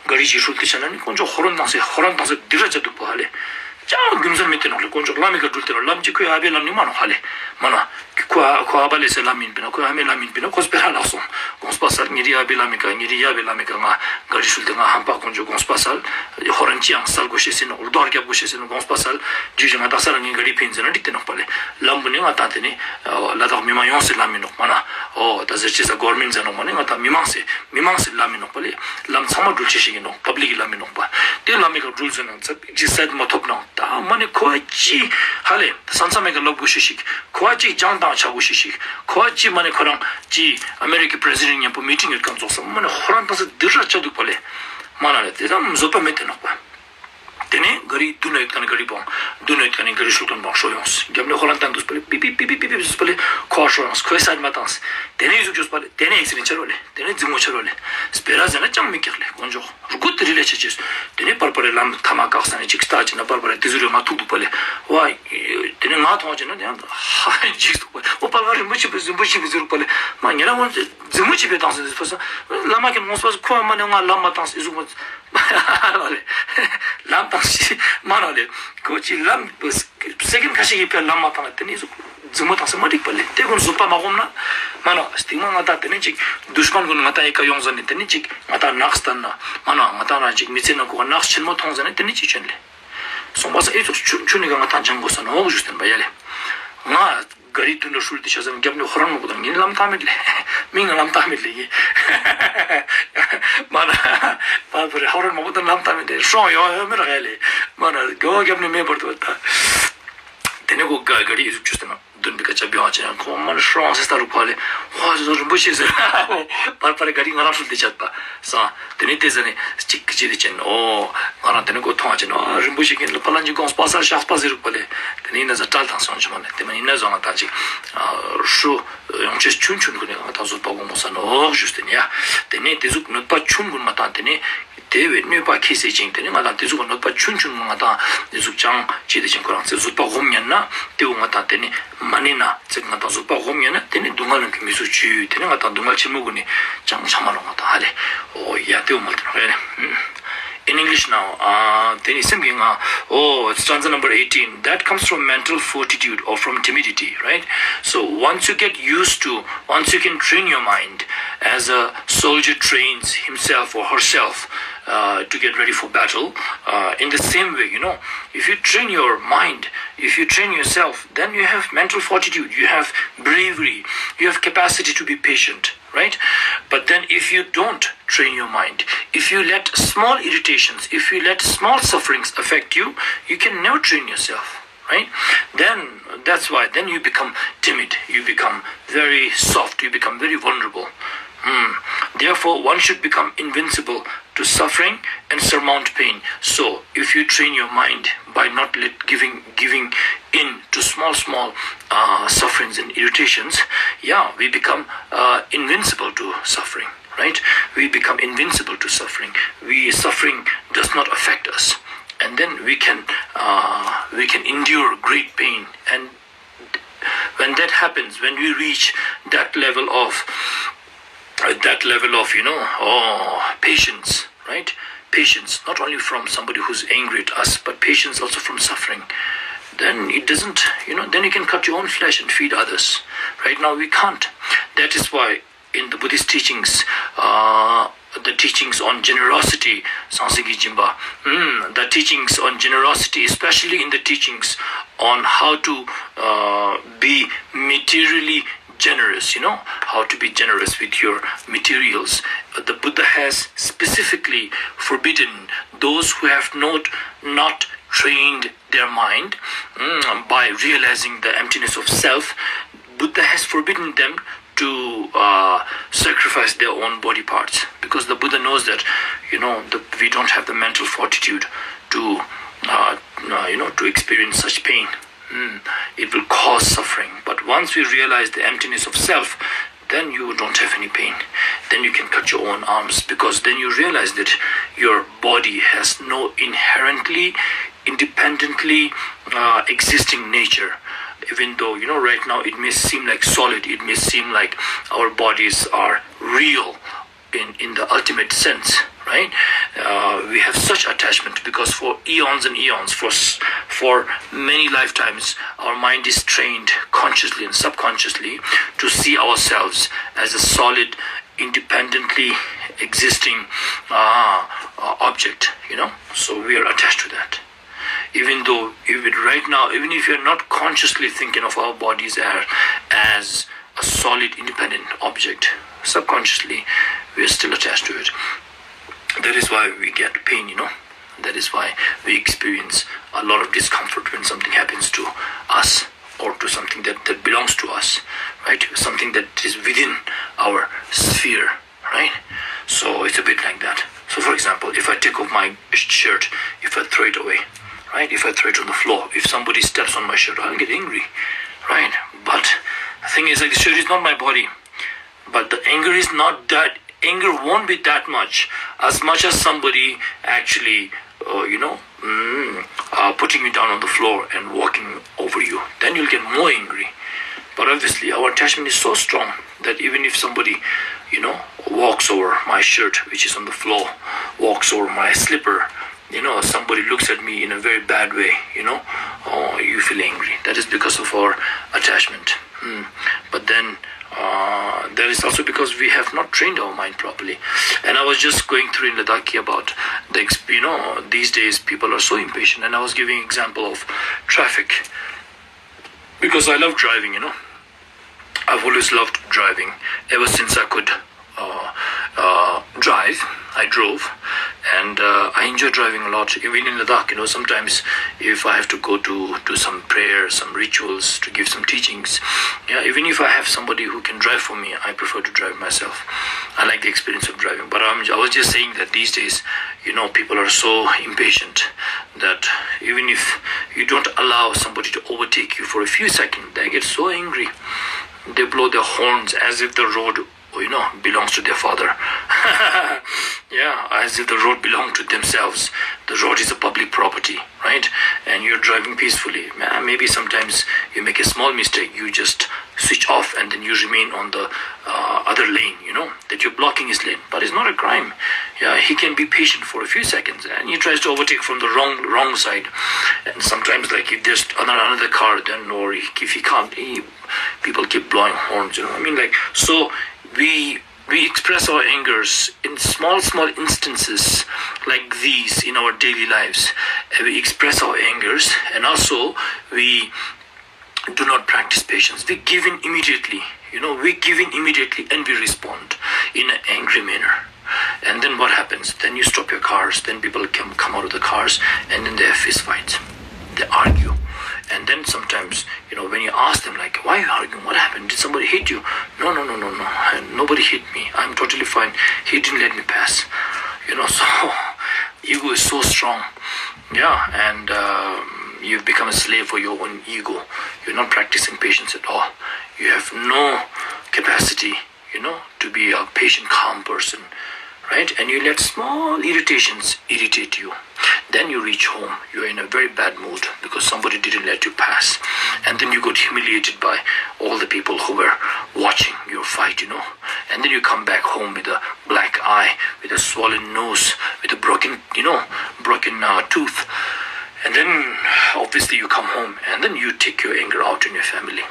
ག་རི་ཞིག་ཧྲུལ་ཏེ་ཆ་ན་ནི་དཀོན་མཆོག་ཧོ་རན་བཏང་སེ་ཧོ་རན་བཏང་སེ་དི་ར་ཆ་དུག་པ་ཧ་ལེ། ཅང་རྒྱུ་མཚན་མེད་དེ་ནོག་ལེ། དཀོན་མཆོག་ལམ་མི་ཀ་འགྲུལ་ཏེ་ནོག་ལམ་ཅིག་ཁོའི་ཨ་བའི་ལམ་ནི་མ་ནོག་ཧ་ལེ། མ་ནོག། ཁོ་ཨ་ཁོ་ཨ་བ་ལེ་སེ་ལམ་ཡིན་པས་ན་ཁོའི་ཨ་མའི་ལམ་ཡིན་པས་ན་ཁོ་སྤེ་ར་ལགས་སོང་། དགོངས་པ་སལ། ཉེ་རི་ཨ་བའི་ལམ་མི་ཀ་ཉེ་རི་ཡ་བའི་ལམ་མི་ཀ་ང་ག་རི་ཧྲུལ་ཏེ་ང་ཧམ་པ་དཀོན་མཆོག་དགོངས་པ་སལ། ཧོ་རན་ཅི་ཡང་སལ་དགོས་ཤེས་སེ་ནོག། རྡོ་རྒྱབ་དགོས་ཤེས་སེ་ནོག། དགོངས་པ་སལ། ཇུ་ཇུ་ང་དག་ས་རང་ངི་ག་རི་ཕིན་ཟེར་ན་འགྲིག་ཏེ་ནོག་པ་ལེ། ལམ་བོ་ནི་ང་དང་ཏེ་ནི་ལ་དྭགས་མི་མང་ཡོངས་སི་ལམ་མི་ནོག་མ་ན། འོ་ད་ཟེར་ཅེས་ས་གོར་མེན་ཟེར་ནོག་མ་ནི་ང་དང་མི་མང་སི་མི་མང་སི་ལམ་མི་ནོག་པ་ལེ། ལམ་ཚང་མ་འགྲུལ་ཅེས་ཤིག་ཨིན་ནོག། པབ་ལིག་གི་ལམ་མི་ནོག་པ། ཏེ་ལམ་མི་ཀ་འགྲུལ་ཟེར་ན་ཙ་པིག་ཅིག་སད་མ་ཐོབ་ནང་ད་མ་ནི་ཁོ་ཅི་ཧ་ལེ་ས་མཚམས་མེད་ཀ་ལབ་དགོས་ཤེས་ཤིག། ཁོ་ཅིག་ཅང་དང་ཆ་དགོས་ཤེས་ཤིག། ཁོ་ཅིག་མ་ནི་ཁོ་རང་ཅི་ཨ་མེ་རི་ཀའི་པྲེ་སི་ཌེན་ཊ་མཉམ་པོ་མི་ཊིང་ཡོད་ཁན་ཙོགས་ས་མ་ནི་ཧོ་རན་བཏང་སེ་དི་ར་ཆ་དུག་པ་ལེ། མ་ན་ལེ་ཏེ་ཙམ་བཟོད་པ་མེད་དེ་ནོག་པ། ཏེ་ནེ་ག་རི་དུན་ན་ཡོད་ཁན་ནི་ག་རི་བོང་། དུན་ན་ཡོད་ཁན་ནི་ག་རི་ཧྲུལ་ཁན་བོ་ཧྲོ་ཡོངས། རྒྱབ་ནེ་ཧོ་རན་བཏང་དུག་པ་ལེ། པི་པི་པི་པི་ཟེར་པ་ལེ། ཁོ་ཧྲོ་ཡོངས། ཁོའི་སད་མ་བཏང་། ཏེ་ནེ་ཟུག་ཅོས་པ་ལེ། ཏེ་ནེ་ཨེག་སི་ཌེན་ཊ་ཆ་རོ་ལེ། ཏེ་ནེ་ཛི་མོ་ཆ་རོ་ལེ། སྤེ་ར་ཟེར་ན་ཅང་མི་ཀྱག་ལེ། དཀོན་མཆོག་རུ་ཀུ་ཏི་རི་ལེ་ཆ་ཅེས། ཏེ་ནེ་པར་པ་རེ་ལམ་ཐ་མ་བཀག་ས་ནེ་ཅིག་ལྟ་ཅེ་ན་པར་པ་རེ་ཏེ་ཟུག་རེ་མ་ཐུག་དུག་པ་ལེ། ཝ། ཏེ་ནེ་ང་ཐོང་ཅེ་ན་ཡང་ཧ་འཇིགས་དུག་པ་ལེ། འོ་པར་པ་རིན་པོ་ཆེ་པེ་རིན་པོ་ཆེ་པེ་ཟེར་དུག་པ་ལེ། མ་ཉེ་རང་ངོ་ཛི་མོ་ཆེ་པེ་བཏང་སེ་ཟེར་པ་ས། བླ་མ་ཁྱེད་ངོ་སྤ་ཁོ་མ་ནེ་ང་ལམ་མ་བཏང་སེ་ཟུག་མ། མ་ནོག་ལེ། ལམ་བཏང་ཤེས་མ་ནོག་ལེ། ཁོ་ཅི་ལམ་སེ་ཀེན་ཁ་ཤས་ཀྱི་ཕིའ་ལམ་མ་བཏང་ལེ། ཏེ་ནེ་ཟུག་ཛི་མོ་བཏང་སེ་མ་འགྲིག་པ་ལེ། ཏེ་གུན་བཟོད་པ་མ་སྒོམ་ན། མ་ནོག། སྟིང་མ་ང་དང་ཏེ་ནེ་ཅིག་དུཤ་མན་གུན་ང་དང་ཡི་ཀ་ཡོང་ཟ་ནེ་ཏེ་ནེ་ཅིག་ང་དང་ནགས་སྟན་ན། མ་ནོག་ང་དང་རང་ཅིག་མི་ཚེ་ནང་ཁོ་ནགས་ཆེན་མོ་ཐོང་ཟ་ནེ་ཏེ་ནེ་ཅིག་ཆོན་ལེ། སོང་པ་ས་ཨེ་ཙོགས་ཆུན་ཆུན་ནི་ཀ་ང་དང་ཅང་གོ་ས་ནོག་ཞུ་སྟན་པ་ཡ་ལེ། ང་ག་རི་དུན་ལ་ཧྲུལ་ཏེ་ཆ་ཟ་ནེ་རྒྱབ་ནེ་ཧོ་རན་མ་གོ་དང་ངེ་ལམ་བཏང་མེད་ལེ། མིང་ལ་ལམ་བཏང་མེད་ལེ་ཡིན། མ་ན། པར་པ་རེ་ཧོ་རན་མ་གོ་དང་ལམ་བཏང་མེད་ལེ། ཧྲོང་ཡོང་ཡོང་མེད་ར་ཧ་ལེ། མ་ན་གོ་རྒྱབ་ནེ་མེད་པར་དུ་བཏང་། ཏེ་ནེ་ཁོ་ག་ག་རི་ཨི་ཟུག་ཅོས་ཏེ་ན་དུན་པའི་ཀ་ཆ་བྱོན་ཅེ་ན་ཁོ་མ་ཧྲོང་སེ་ལྟ་རུ་ཕ་ལེ། ཧོ་ཟོ་རིན་པོ་ཆེ་ཟེར། པར་པ་རེ་ག་རི་ང་རང་ཧྲུལ་ཏེ་ཆ་པ་སང་། ཏེ་ནེ་ཏེ་ཟ་ནེ་ཅིག་ཅི་ཏེ་ཅན་འོ། ང་རང་ཏེ་ནེ་ཁོ་ཐོང་ཅེ་ན་རིན་པོ་ཆེ་ཁྱེད་ལ་ཕ་ལ་ཅིག་དགོངས་པ་སལ་ཤགས་པ་ཟེར་རུ་ཕ་ལེ། ཏེ་ནེ་ཨིན་ན་ཟ་ཀྲལ་དང་སོང་ཅི་མ་ནེ་ཏེ་མ་ཨིན་ན་ཟ་ང་དང་ཅིག་ཧྲུ་ཡོང་ཅེས་ཆུན་ཆུན་གུན་ནི་ང་དང་བཟོད་པ་སྒོམ་དགོས་ས་ནོག་ཞུས་ཏེ་ནི་ཡ། ཏེ་ནེ་ཏེ་ཟུག་གནོད་པ་ཆུན་གུན་ང་དང་ཏེ་ནེ་དེ་བས་གནོད་པ་ཁྱད་བསད་ཅིང་། ཏེ་ནེ་ང་དང་ཏེ་ཟུག་གནོད་པ་ཆུན་ཆུན་ང་དང་ཏེ་ཟུག་ཅང་ཅི་ཏེ་ཅན་ཁོ་རང་ཚེ་བཟོད་པ་སྒོམ་ཉན་ན་ཏེ་བོ་ང་དང་ཏེ་ནེ་མ་ནེ་ན་ཚེ་ང་དང་བཟོད་པ་སྒོམ་ཉན་ན་ཏེ་ནེ་སྡུག་བསྔལ་རྣམས་ཀྱིས་མི་ཚུགས་བྱུས། ཏེ་ནེ་ང་དང་སྡུག་བསྔལ་ཆེན་མོ་གུན་ནི་ཅང་ཆ་མ་ནོག་ང་དང་ཧ་ལེ། འོ་ཡ་ཏེ་བོ་མ་ཏེ་ནོག་ཧ་ལེ། In English now, uh, ཏེ་ནེ་སེམས་ཀྱི་ང་འོ་stanza number eighteen, that comes from mental fortitude or from timidity, right? So once you get used to, once you can train your mind as a soldier trains himself or herself uh, to get ready for battle, uh, in the same way, you know, if you train your mind, if you train yourself, then you have mental fortitude, you have bravery, you have capacity to be patient, right? But then if you don't train your mind, if you let small irritations, if you let small sufferings affect you, you can never train yourself, right? Then that's why then you become timid, you become very soft, you become very vulnerable. Hmm. Therefore, one should become invincible to suffering and surmount pain. So, if you train your mind by not let giving giving in to small small uh, sufferings and irritations, yeah, we become uh, invincible to suffering, right? We become invincible to suffering. We suffering does not affect us, and then we can uh, we can endure great pain and When that happens, when we reach that level of uh, that level of, you know, oh, patience, right? Patience, not only from somebody who's angry at us, but patience also from suffering. Then it doesn't, you know, then you can cut your own flesh and feed others. Right now, we can't. That is why in the Buddhist teachings, uh, the teachings on generosity, Sangseki Jinpa, mm, the teachings on generosity, especially in the teachings on how to uh, be materially generous, you know, how to be generous with your materials. Uh, the Buddha has specifically forbidden those who have not, not trained their mind, mm, by realizing the emptiness of self. Buddha has forbidden them to uh, sacrifice their own body parts, because the Buddha knows that, you know, the, we don't have the mental fortitude to, uh, uh, you know, to experience such pain. Mm, it will cause suffering. But once we realize the emptiness of self, then you don't have any pain. Then you can cut your own arms, because then you realize that your body has no inherently, independently uh, existing nature. Even though, you know, right now it may seem like solid, it may seem like our bodies are real in, in the ultimate sense, right? Uh, we have such attachment because for eons and eons, for, for many lifetimes, our mind is trained consciously and subconsciously to see ourselves as a solid, independently existing uh, uh, object, you know? So we are attached to that. Even though, even right now, even if you're not consciously thinking of our bodies as, as a solid, independent object, subconsciously, we are still attached to it. That is why we get pain, you know. That is why we experience a lot of discomfort when something happens to us or to something that, that belongs to us, right? Something that is within our sphere, right? So it's a bit like that. So, for example, if I take off my shirt, if I throw it away, right? If I throw it on the floor, if somebody steps on my shirt, I'll get angry, right? But the thing is, like, the shirt is not my body, but the anger is not that, anger won't be that much, as much as somebody actually, uh, you know, mm, uh, putting you down on the floor and walking over you. Then you'll get more angry. But obviously, our attachment is so strong that even if somebody, you know, walks over my shirt, which is on the floor, walks over my slipper, you know, somebody looks at me in a very bad way, you know, oh, you feel angry. That is because of our attachment. Hmm. But then, uh, that is also because we have not trained our mind properly. And I was just going through in Ladakhi about the, exp- you know, these days people are so impatient. And I was giving example of traffic, because I love driving, you know. I've always loved driving ever since I could uh, uh, drive. I drove, and uh, I enjoy driving a lot. Even in Ladakh, you know, sometimes if I have to go to do some prayer, some rituals, to give some teachings, yeah, even if I have somebody who can drive for me, I prefer to drive myself. I like the experience of driving. But I'm, I was just saying that these days, you know, people are so impatient that even if you don't allow somebody to overtake you for a few seconds, they get so angry. They blow their horns as if the road, you know, belongs to their father. Yeah, as if the road belonged to themselves. The road is a public property, right? And you're driving peacefully. Ma- Maybe sometimes you make a small mistake, you just switch off and then you remain on the uh, other lane, you know, that you're blocking his lane. But it's not a crime. Yeah, he can be patient for a few seconds and he tries to overtake from the wrong wrong side. And sometimes, like, if there's another, another car, then no worry. If he can't, he, people keep blowing horns, you know. I mean, like, so we we express our angers in small, small instances like these in our daily lives. Uh, We express our angers, and also we do not practice patience. We give in immediately. You know, we give in immediately and we respond in an angry manner. And then what happens? Then you stop your cars, then people can come out of the cars, and then they have fist fights. They argue. And then sometimes, you know, when you ask them, like, "Why are you arguing? What happened? Did somebody hit you?" "No, no, no, no, no. Nobody hit me. I'm totally fine. He didn't let me pass." You know, so ego is so strong. Yeah, and um, you've become a slave for your own ego. You're not practicing patience at all. You have no capacity, you know, to be a patient, calm person, right? And you let small irritations irritate you. Then you reach home, you're in a very bad mood because somebody didn't let you pass. And then you got humiliated by all the people who were watching your fight, you know. And then you come back home with a black eye, with a swollen nose, with a broken, you know, broken uh, tooth. And then obviously you come home and then you take your anger out on your family.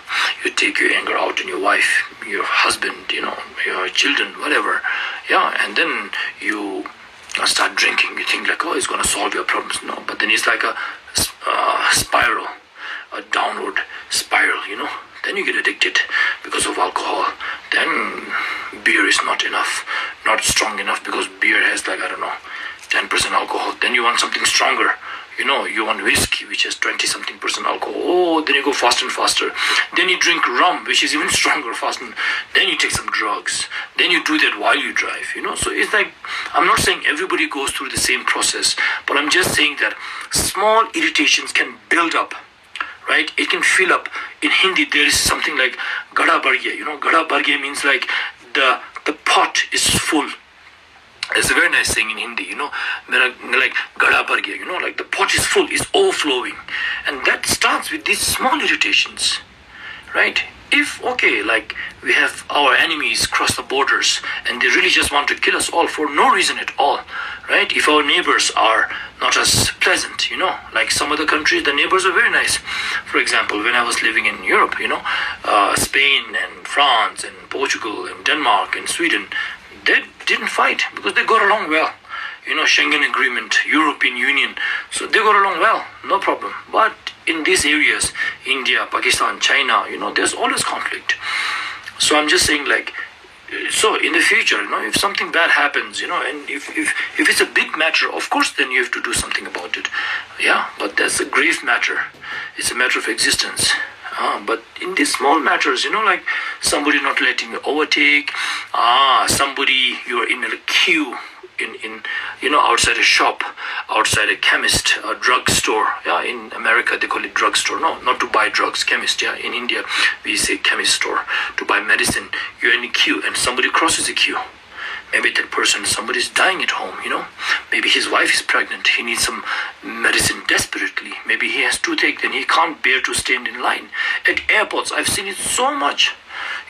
You take your anger out on your wife, your husband, you know, your children, whatever. Yeah, and then you uh, start drinking. You think like, oh, it's gonna solve your problems. No, but then it's like a s- uh, spiral, a downward spiral, you know. Then you get addicted because of alcohol. Then beer is not enough, not strong enough because beer has, like, I don't know, ten percent alcohol. Then you want something stronger. You know, you want whiskey, which has twenty something percent alcohol. Oh, then you go faster and faster. Then you drink rum, which is even stronger, faster. Then you take some drugs. Then you do that while you drive, you know. So it's like, I'm not saying everybody goes through the same process, but I'm just saying that small irritations can build up, right? It can fill up. In Hindi, there is something like gada bhar gaya. You know, gada bhar gaya means like the the pot is full. It's a very nice saying in Hindi, you know, मेरा, like, gada bhar gaya, you know, like, the pot is full, it's overflowing. And that starts with these small irritations, right? If, okay, like, we have our enemies cross the borders and they really just want to kill us all for no reason at all, right? If our neighbors are not as pleasant, you know, like some other countries, the neighbors are very nice. For example, when I was living in Europe, you know, uh, Spain and France and Portugal and Denmark and Sweden, they didn't fight because they got along well. You know, Schengen Agreement, European Union, so they got along well, no problem. But in these areas, India, Pakistan, China, you know, there's always conflict. So I'm just saying, like, so in the future, you know, if something bad happens, you know, and if, if, if it's a big matter, of course, then you have to do something about it. Yeah, but that's a grave matter. It's a matter of existence. Uh, but in these small matters, you know, like somebody not letting you overtake, ah, somebody, you're in a queue in, in, you know, outside a shop, outside a chemist, a drugstore. Yeah, in America they call it drugstore. No, not to buy drugs, chemist. Yeah, in India we say chemist store, to buy medicine. You're in a queue and somebody crosses the queue. Maybe that person, somebody's dying at home, you know. Maybe his wife is pregnant. He needs some medicine desperately. Maybe he has toothache, then he can't bear to stand in line. At airports, I've seen it so much.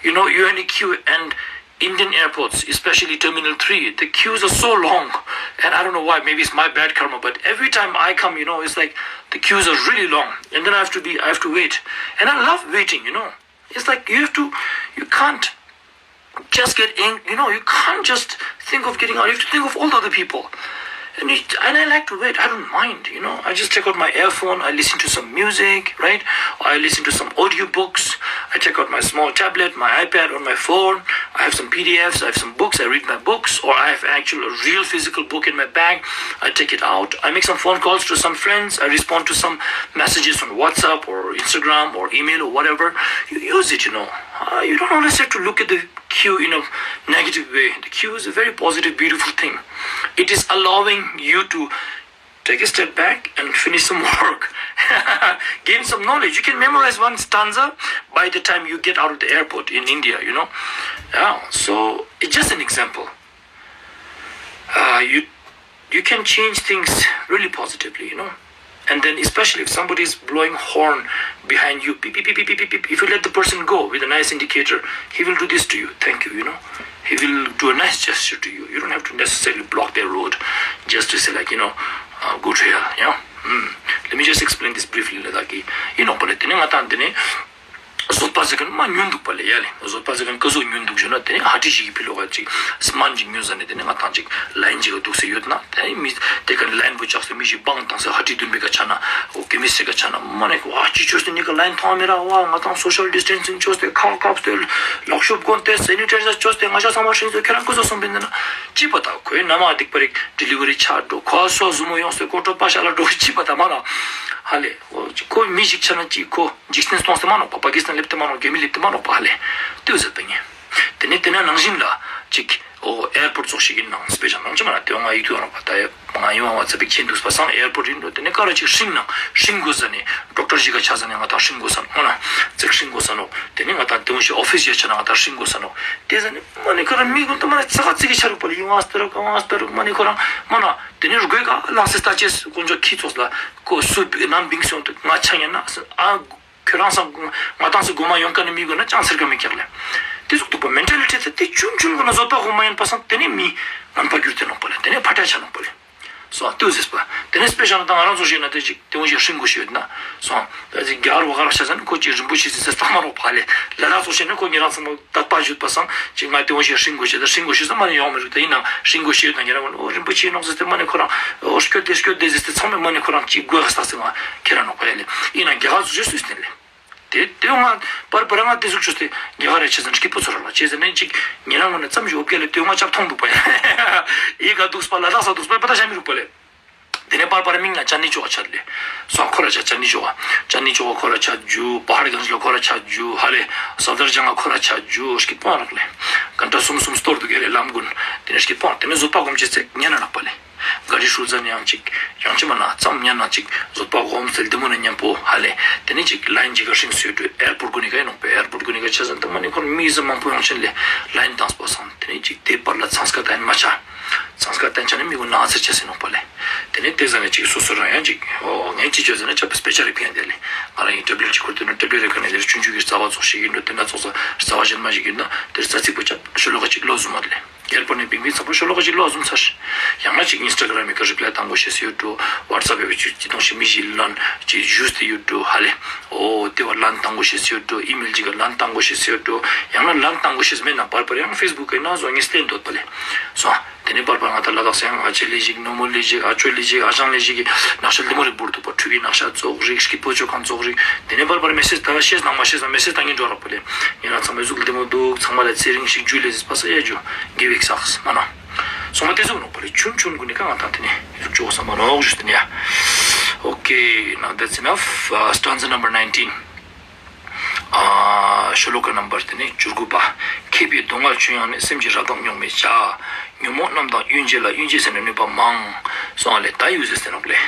You know, you're in a queue and Indian airports, especially Terminal three, the queues are so long. And I don't know why, maybe it's my bad karma, but every time I come, you know, it's like the queues are really long. And then I have to be, I have to wait. And I love waiting, you know. It's like you have to, you can't just get in, you know, you can't just think of getting out. You have to think of all the other people. And, it, and I like to wait. I don't mind, you know. I just take out my earphone. I listen to some music, right? I listen to some audiobooks. I take out my small tablet, my iPad, or my phone. I have some P D Fs. I have some books. I read my books, or I have actual a real physical book in my bag. I take it out. I make some phone calls to some friends. I respond to some messages on WhatsApp or Instagram or email or whatever. You use it, you know. Uh, you don't always have to look at the queue in a negative way. The queue is a very positive, beautiful thing. It is allowing you to take a step back and finish some work, gain some knowledge. You can memorize one stanza by the time you get out of the airport in India, you know. Yeah, so it's just an example. Uh, you you can change things really positively, you know. And then, especially if somebody is blowing horn behind you, beep, beep, beep, beep, beep, beep, if you let the person go with a nice indicator, he will do this to you. Thank you, you know. He will do a nice gesture to you. You don't have to necessarily block their road just to say, like, you know, uh, go to hell, you know. Mm. Let me just explain this briefly. ལ་དྭགས་ཀྱི་ཡིན་ནོག་པ་ལེ། དེ་ནས་ང་དང་དེ་ནས་བཟོད་པ་ཟེར་མཁན་མ་ཉུང་འདུག་པ་ལེ། ཡ་ལེ། བཟོད་པ་ཟེར་མཁན་ཀ་ཟུག་ཉུང་འདུག་ཞུ་ན། དེ་ནས་ཧ་ཏི་ཞིག་གི་ཕི་ལོགས་ཀ་ཅིག་སྨན་ཅིག་ཉོ་ཟ་ནས་དེ་ནས་ང་དང་ཅིག་ལའིན་ཅིག་ག་འདུག་སེ་ཡོད་ན། དེ་ནས་མི་དེ་ཀ་ལའིན་པོ་ཆགས་སེ་མི་ཞིག་བང་བཏང་སེ་ཧ་ཏི་འདོན་པའི་ཀ་ཆ་ན། འོ་ཀེ་མིས་ཀ་ཆ་ན་མ་ནས་ཝ་ཅི་ཅོས་ཏེ་ནི་ཀ་ལའིན་ཐོང་མི་ར། ཝ་ང་དང་སོ་ཤལ་ཌིས་ཊེན་སིང་ཅོས་ཏེ་ཁག་ཁག་སྟེ་ལག་ཤུབས་གོན་ཏེ་སེ་ནི་ཊའི་ཛར་ཅོས་ཏེ་ང་ཞ་ཚང་མ་ཧྲིང་སེ་ཁྱེད་རང་ཀུ་ཟོ་སོང་པིན་ཟེར་ན། ཅི་པ་ད་ཁོའི་ན་མ་སྡིག་པ་རིག་ཌི་ལི་ཝ་རི་ཆ་འགྲོ་ཁོ་སོ་ཟུ་མོ་ཡོང་སེ་ཀོ་ཏོ་པ་ཤ་ལ་འགྲོ་ཅི་པ་ད་མ་ན་ཧ་ལེ། ཁོ་མི་ཞིག་ཆ་ན་ཅི་ཁོ་འཇིག་རྟེན་སྟོང་སེ་མ་ནོག་པ། པ་ཀི་སི་ཐན་ལེབ་ཏེ་མ་ནོག། རྒྱ་མི་ལེབ་ཏེ་མ་ནོག་པ་ཧ་ལེ། ཏེ་བོ་ཟེར་པ་ཉེ། དེ་ནས་དེ་ན་ནང་བཞིན་ལ་ཅིག་འོ་ཨེར་པོར་ ཙོགས་ཤིག་ཨིན་ནང་སྤེ་ཞལ་ནང་ཅི་མ་ན་ཏེ་ང་ཡིད་དུ་ཡོང་པ་ད་ཡ་ང་ཡོང་བ་ཙ་པིག་ཆེན་དུག་པ་སང་ཨེར་པོར་ཨིན་འགྲོ། ཏེ་ནེ་ཀ་ར་ཅིག་སྲིང་ནང་སྲིང་གོས་ཟ་ནེ་ཌོག་ཊར་ཞིག་ག་ཆ་ཟ་ནེ་ང་ཏང་སྲིང་གོས་ས་ནོག་ཧོ་ན་ཙིག་སྲིང་གོས་ས་ནོག། ཏེ་ནེ་ང་ཏང་ཏེ་བོ་ཞིག་ཨོ་ཕིས་ཡ་ཆ་ན་ང་ཏང་སྲིང་གོས་ས་ནོག། ཏེ་ཟ་ནེ་མ་ནེ་ཁོ་རང་མི་གུན་ཏུ་མ་ནེ་ཚ་ག་ཙིག་གི་ཆ་རུག་པ་ལེ། ཡིན་བ་སྟ་རུག་ག་བ་སྟ་རུག་མ་ནེ་ཁོ་རང་མ་ན་ཏེ་ནེ་རྒོད་ག་ལངས་སེ་ལྟ་ཅེས་དཀོན་མཆོག་ཁྱེད་ཚོགས་ལ་ཀོ་སུ་ནམ་བིང་སོང་དུག་ང་ཆ་ཉན་ན་ཨ། ཁྱོད་རང་སང་ང་ཏང་སི་གོ་མ་ཡོང་ཁན་ནི་མི་གུན་ན་ཅང་སེར་ག་མི་ཀྱག་ལེ། ཏེ་ཟུག་དུག་པ་མེན་ཊ་ལི་ཊི་ཏེ་ཆུན་ཆུན་གུན་ན་བཟོད་པ་སྒོམ་མ་ཉན་པ་སང་ཏེ་ནེ་མི་ངན་པ་གྱུར་ཏེ་ནོག་པ་ལེ། ཏེ་ནེ་ཕ་ཏ་ཆ་ནོག་པ་ལེ། སོང་ཏེ་བོ་ཟེར་པ། ཏེ་ནེ་སྤེ་ཞལ་ན་ཏ་ང་རང་ཚོ་ཞིག་ན་ཏེ་ཅིག་ཏེ་བོ་ཞིག་སྲིང་གོས་ཤེས་ཡོད་ན། སོང་ཏ་ཅིག་རྒྱ་གར་བ་ག་ར་ཆ་ཟ་ནེ་ཁོ་ཅིག་རིན་པོ་ཆེ་ཟེར་ཏེ་ལྟ་མ་ནོག་པ་ལེ། ལ་དྭགས་ཚོ་ཞིག་ན་ཁོ་ཉེ་རང་ཚང་མ་དད་པ་ཞུགས་པ་སང་ཅིག་ང་ཏེ་བོ་ཞིག་སྲིང་གོས་ཤེས་ཏ་སྲིང་གོས་ཤེས་ཟེར་མ་ནེ་ཡོང་མི་རུག། ཏ་ཨིན་ནའང་སྲིང་གོས་ཤེས་ཡོད་ན་ཉེ་རང་ངོ་རིན་པོ་ཆེ་ནོག་ཟེར་ཏེ་མ་ནེ་ཁོ་རང་ཨོ་སྐྱོད་དེ་སྐྱོད་དེ་ཟེར་ཏེ་ཚང་མས་མ་ནེ་ཁོ་རང་ཅིག་དགོས་ས་ཏེ་ང་ཁྱེར་ར་ནོག་པ་ལེ། ཨིན་ནའང་རྒྱ་གར་ཚོ་ཞིག་སུས་ཏེ་ལེ། ཏེ་ཏེ་ང་པར་པར་ང་ཏེ་ཟུག་ཅོས་ཏེ་རྒྱ་གར་རེ་ཆ་ཟ་ནེ་སྐྱིད་པོ་ཚོར་ར་ལ་ཅི་ཟེར་ན་ཅིག་ཉེ་རང་ངོ་ན་ཙམ་ཞིག་འོ་བརྒྱལ་ལེ་ཏེ་ང་ཅབ་ཐོང་དུག་པ་ཡ། ཨི་ག་དུག་པ་ལ་དྭགས་ས་དུག་པ་པ་ཏ་ཤ་མི་རུག་པ་ལེ། ཏེ་ནེ་པར་པར་མིང་ལ་ཅན་ནི་ཅོ་ག་ཆ་ལེ། སོང་ཁོ་ར་ཆ་ཅན་ནི་ཅོ་ག་ཅན་ནི་ཅོ་ག་ཁོ་ར་ཆ་ཇུ་པ་ཧར་གན་ཇི་ལ་ཁོ་ར་ཆ་ཇུ་ཧ་ལེ། སབ་དར་ཇང་ལ་ཁོ་ར་ཆ་ཇུ་སྐྱིད་པོ་རག་ལེ། གན་ཊ་སུམ་སུམ་སྟོར་དུག་གེ་ལེ་ལམ་གུན། ཏེ་ནེ་སྐྱིད་པོ་ཏེ་ནེ་བཟོད་པ་སྒོམ་ཅེས་ཚེ་ཉན་ན་ནག་པ་ལེ། ག་རི་ཧྲུལ་ཟ་ནེ་ཡང་ཅིག་ཡང་ཅི་མ་ན་ཙམ་ཉན་ན་ཅིག་བཟོད་པ་སྒོམ་སེ་ལྡེ་མོ་ནེ་ཉམ་པོ་ཧ་ལེ། ཏེ་ནེ་ཅིག་ལའིན་ཅིག་ག་སྲིང་སེ་ཡོད་དུག། ཨེར་པོར་གུན་ནི་ཀ་ཨིན་ནོག་པ། ཨེར་པོར་གུན་ནི་ཀ་ཆ་ཟ་ནེ་ཏ་མ་ནེ་ཁོ་རང་མི་ཟེར་མང་པོ་ཡོང་ཆེན་ལེ་ལའིན་ཏང་པོ་སང་ཏེ་ནེ་ཅིག་ཏེ་པར་ལ་ཚང་སྐད་ཏན་མ་ཆ། ཚང་སྐད་ཏན་ཆ་ནེ་མི་གུན་ནང་ཚེར་ཆ་སེ་ནོག་པ་ལེ། ཏེ་ནེ་ཏེ་ཟ་ནེ་ཅིག་སོ་སོ་རང་ཡང་ཅིག་ཨོ་ངས་ཅི་ཅོ་ཟེར་ན་ཅ་པ་སྤེ་ཆ་རེ་ཕིང་ཡ་ཏེ་ལེ། ང་རང་ཡིན་ཊབ་ལིའུ་ཅིག་ཁུར་ཏེ་ན་ཊབ་ལིའུ་རེ་ཀ་ནེ་ཏེ་ཆུང་ཆུང་གི་རྩ་བ་ཙོགས་ཤིག་ཨིན་འགྲོ། ཏེ་ན་ཙོགས་རྩ་བ་ཞན་མ་ཞིག་ཨིན་ན་ཏེ་རྩ་ཚིག་པོ་ཅ་ཤོ་ལོ་ཀ་ཅིག་ལོ་ཟུམ་མ་ཏེ་ལེ། ཨེར་པོར་ནེ་བིང་བིང་ཚང་པོ་ཤོ་ལོ་ཀ་ཅིག་ལོ་ཟུམ་ཚར། ཡང་ན་ཅིག་ཨིན་སི་ཊ་གྷ་རམ་མི་ཀ་རི་པ་ལའི་ཏང་གོས་ཤེས་སི་ཡོད་འགྲོ། ཝཊ་སེབ་བེ་ཅིག་ཅི་ཏོང་ཤི་མི་ཞིག་ལན་ཅིག་ཞུས་ཏེ་ཡོད་འགྲོ་ཧ་ལེ། ཨོ་ཏེ་བ་ལན་ཏང་གོས་ཤེས་སི་ཡོད་འགྲོ། ཨི་མེལ་ཅིག་ག་ལན་ཏང་གོས་ཤེས་སི་ཡོད་འགྲོ། ཡང་ན་ལན་ཏང་གོས་ཤེས་མེད་ན་པར་པར་ཡང་ཕེས་བུག་གི་ན་བཟོ་ངས་སྟན་འདོད་པ་ལེ། སོང་། ཏེ་ནེ་པར་པར་ང་ཏང་ལ་དྭགས་སི་ཡང་ཨ་ཅེ་ལེ་ཞིག་ནོ་མོ་ལེ་ཞིག་ཨ་ཅོ་ལེ་ཞིག་ཨ་ཞང་ལེ་ཞིག་གི་ནག་ཤ་ལྡེ་མོ་རེ་བོར་དུག་པ། ཕྲུ་གུའི་ནག་ཤ་ཙོགས་རིགས་སྐྱིད་པོ་ཅོ་ཁན་ཙོགས་རིགས། ཏེ་ནེ་པར་པར་མེ་སེཇ་ཏ་ཤེས་ནང་མ་ཤེས་ས་མེ་སེཇ་ཏང་ངིན་འགྲོ་རག་པ་ལེ། ཉེ་རང་ཚང་མ་ཟུག་ལྡེ་མོ་དུག། ཚང་མ་ལ་ཚེ་རིང་ཞིག་ཇུ་ལེ་ཟེར་པ་ས་ཡ་ཇུ་གི་བིག་སགས་མ་ན། སོང་མ་ཏེ་ཟུག་ནོག་པ་ལེ། ཆུན་ཆུན་གུན་ནི་ཀ་ང་ཏང་ཏེ་ནེ་ཟུག་ཅོ་ས་མ་ནོག་ཞུས་ཏེ་ནེ་ཡ། Okay, now that's enough. Uh, stanza number nineteen. ཨ་ཤོ་ལོ་ཀ་ནམ་བར་ཏེ་ནེ་བཅུ་དགུ་པ། མཁས་པའི་སྡུག་བསྔལ་ཆུ་ཡང་ནི། སེམས་ཀྱི་རབ་མདངས་རྙོག་མེད་བྱ། ཉོན་མོངས་རྣམས་དང་གཡོ་འགྱེད་ལ། གཡོ་འགྱེད་ཟེར་ན་གནོད་པ་མང་། སོང་བ་ལེ་ད་ཡུ་ཟེར་ཏེ་ནོག་ལེ།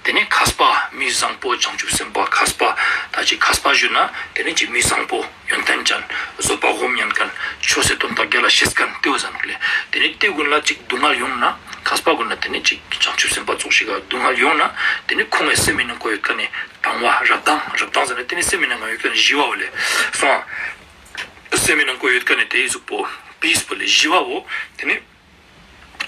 ཏེ་ནེ་མཁས་པ་མི་བཟང་པོ་བྱང་ཆུབ་སེམས་དཔའ་མཁས་པ་ད་ཅི་མཁས་པ་ཞུ་ན་ཏེ་ནེ་ཅི་མི་བཟང་པོ་ཡོན་ཏན་ཅན་བཟོད་པ་སྒོམ་ཉན་ཁན་ཆོས་སི་དོན་དག་རྒྱལ་ལ་ཤེས་ཁན་ཏེ་བོ་ཟེར་ནོག་ལེ། ཏེ་ནེ་ཏེ་གུན་ལ་ཅིག་སྡུག་བསྔལ་ཡོང་ན་མཁས་པ་གུན་ལ་ཏེ་ནེ་ཅིག་བྱང་ཆུབ་སེམས་དཔའ་ཙོགས་ཤིག་ག་སྡུག་བསྔལ་ཡོང་ན་ཏེ་ནེ་ཁོང་ངི་སེམས་མི་ནང་ཀོ་ཡོད་ཁན་ནི་དང་བ་རབ་མདངས་རབ་མདངས་ཟེར་ན་ཏེ་ནེ་སེམས་མི་ནང་ཀོ་ཡོད་ཁན་ནི་ཞི་བ་བོ་ལེ། སོང་། སེམས་མི་ནང་ཀོ་ཡོད་ཁན་ནི་ཏེ་ཟུག་པོ་པིས་པོ་ལེ་ཞི་བ་བོ་ཏེ་ནེ་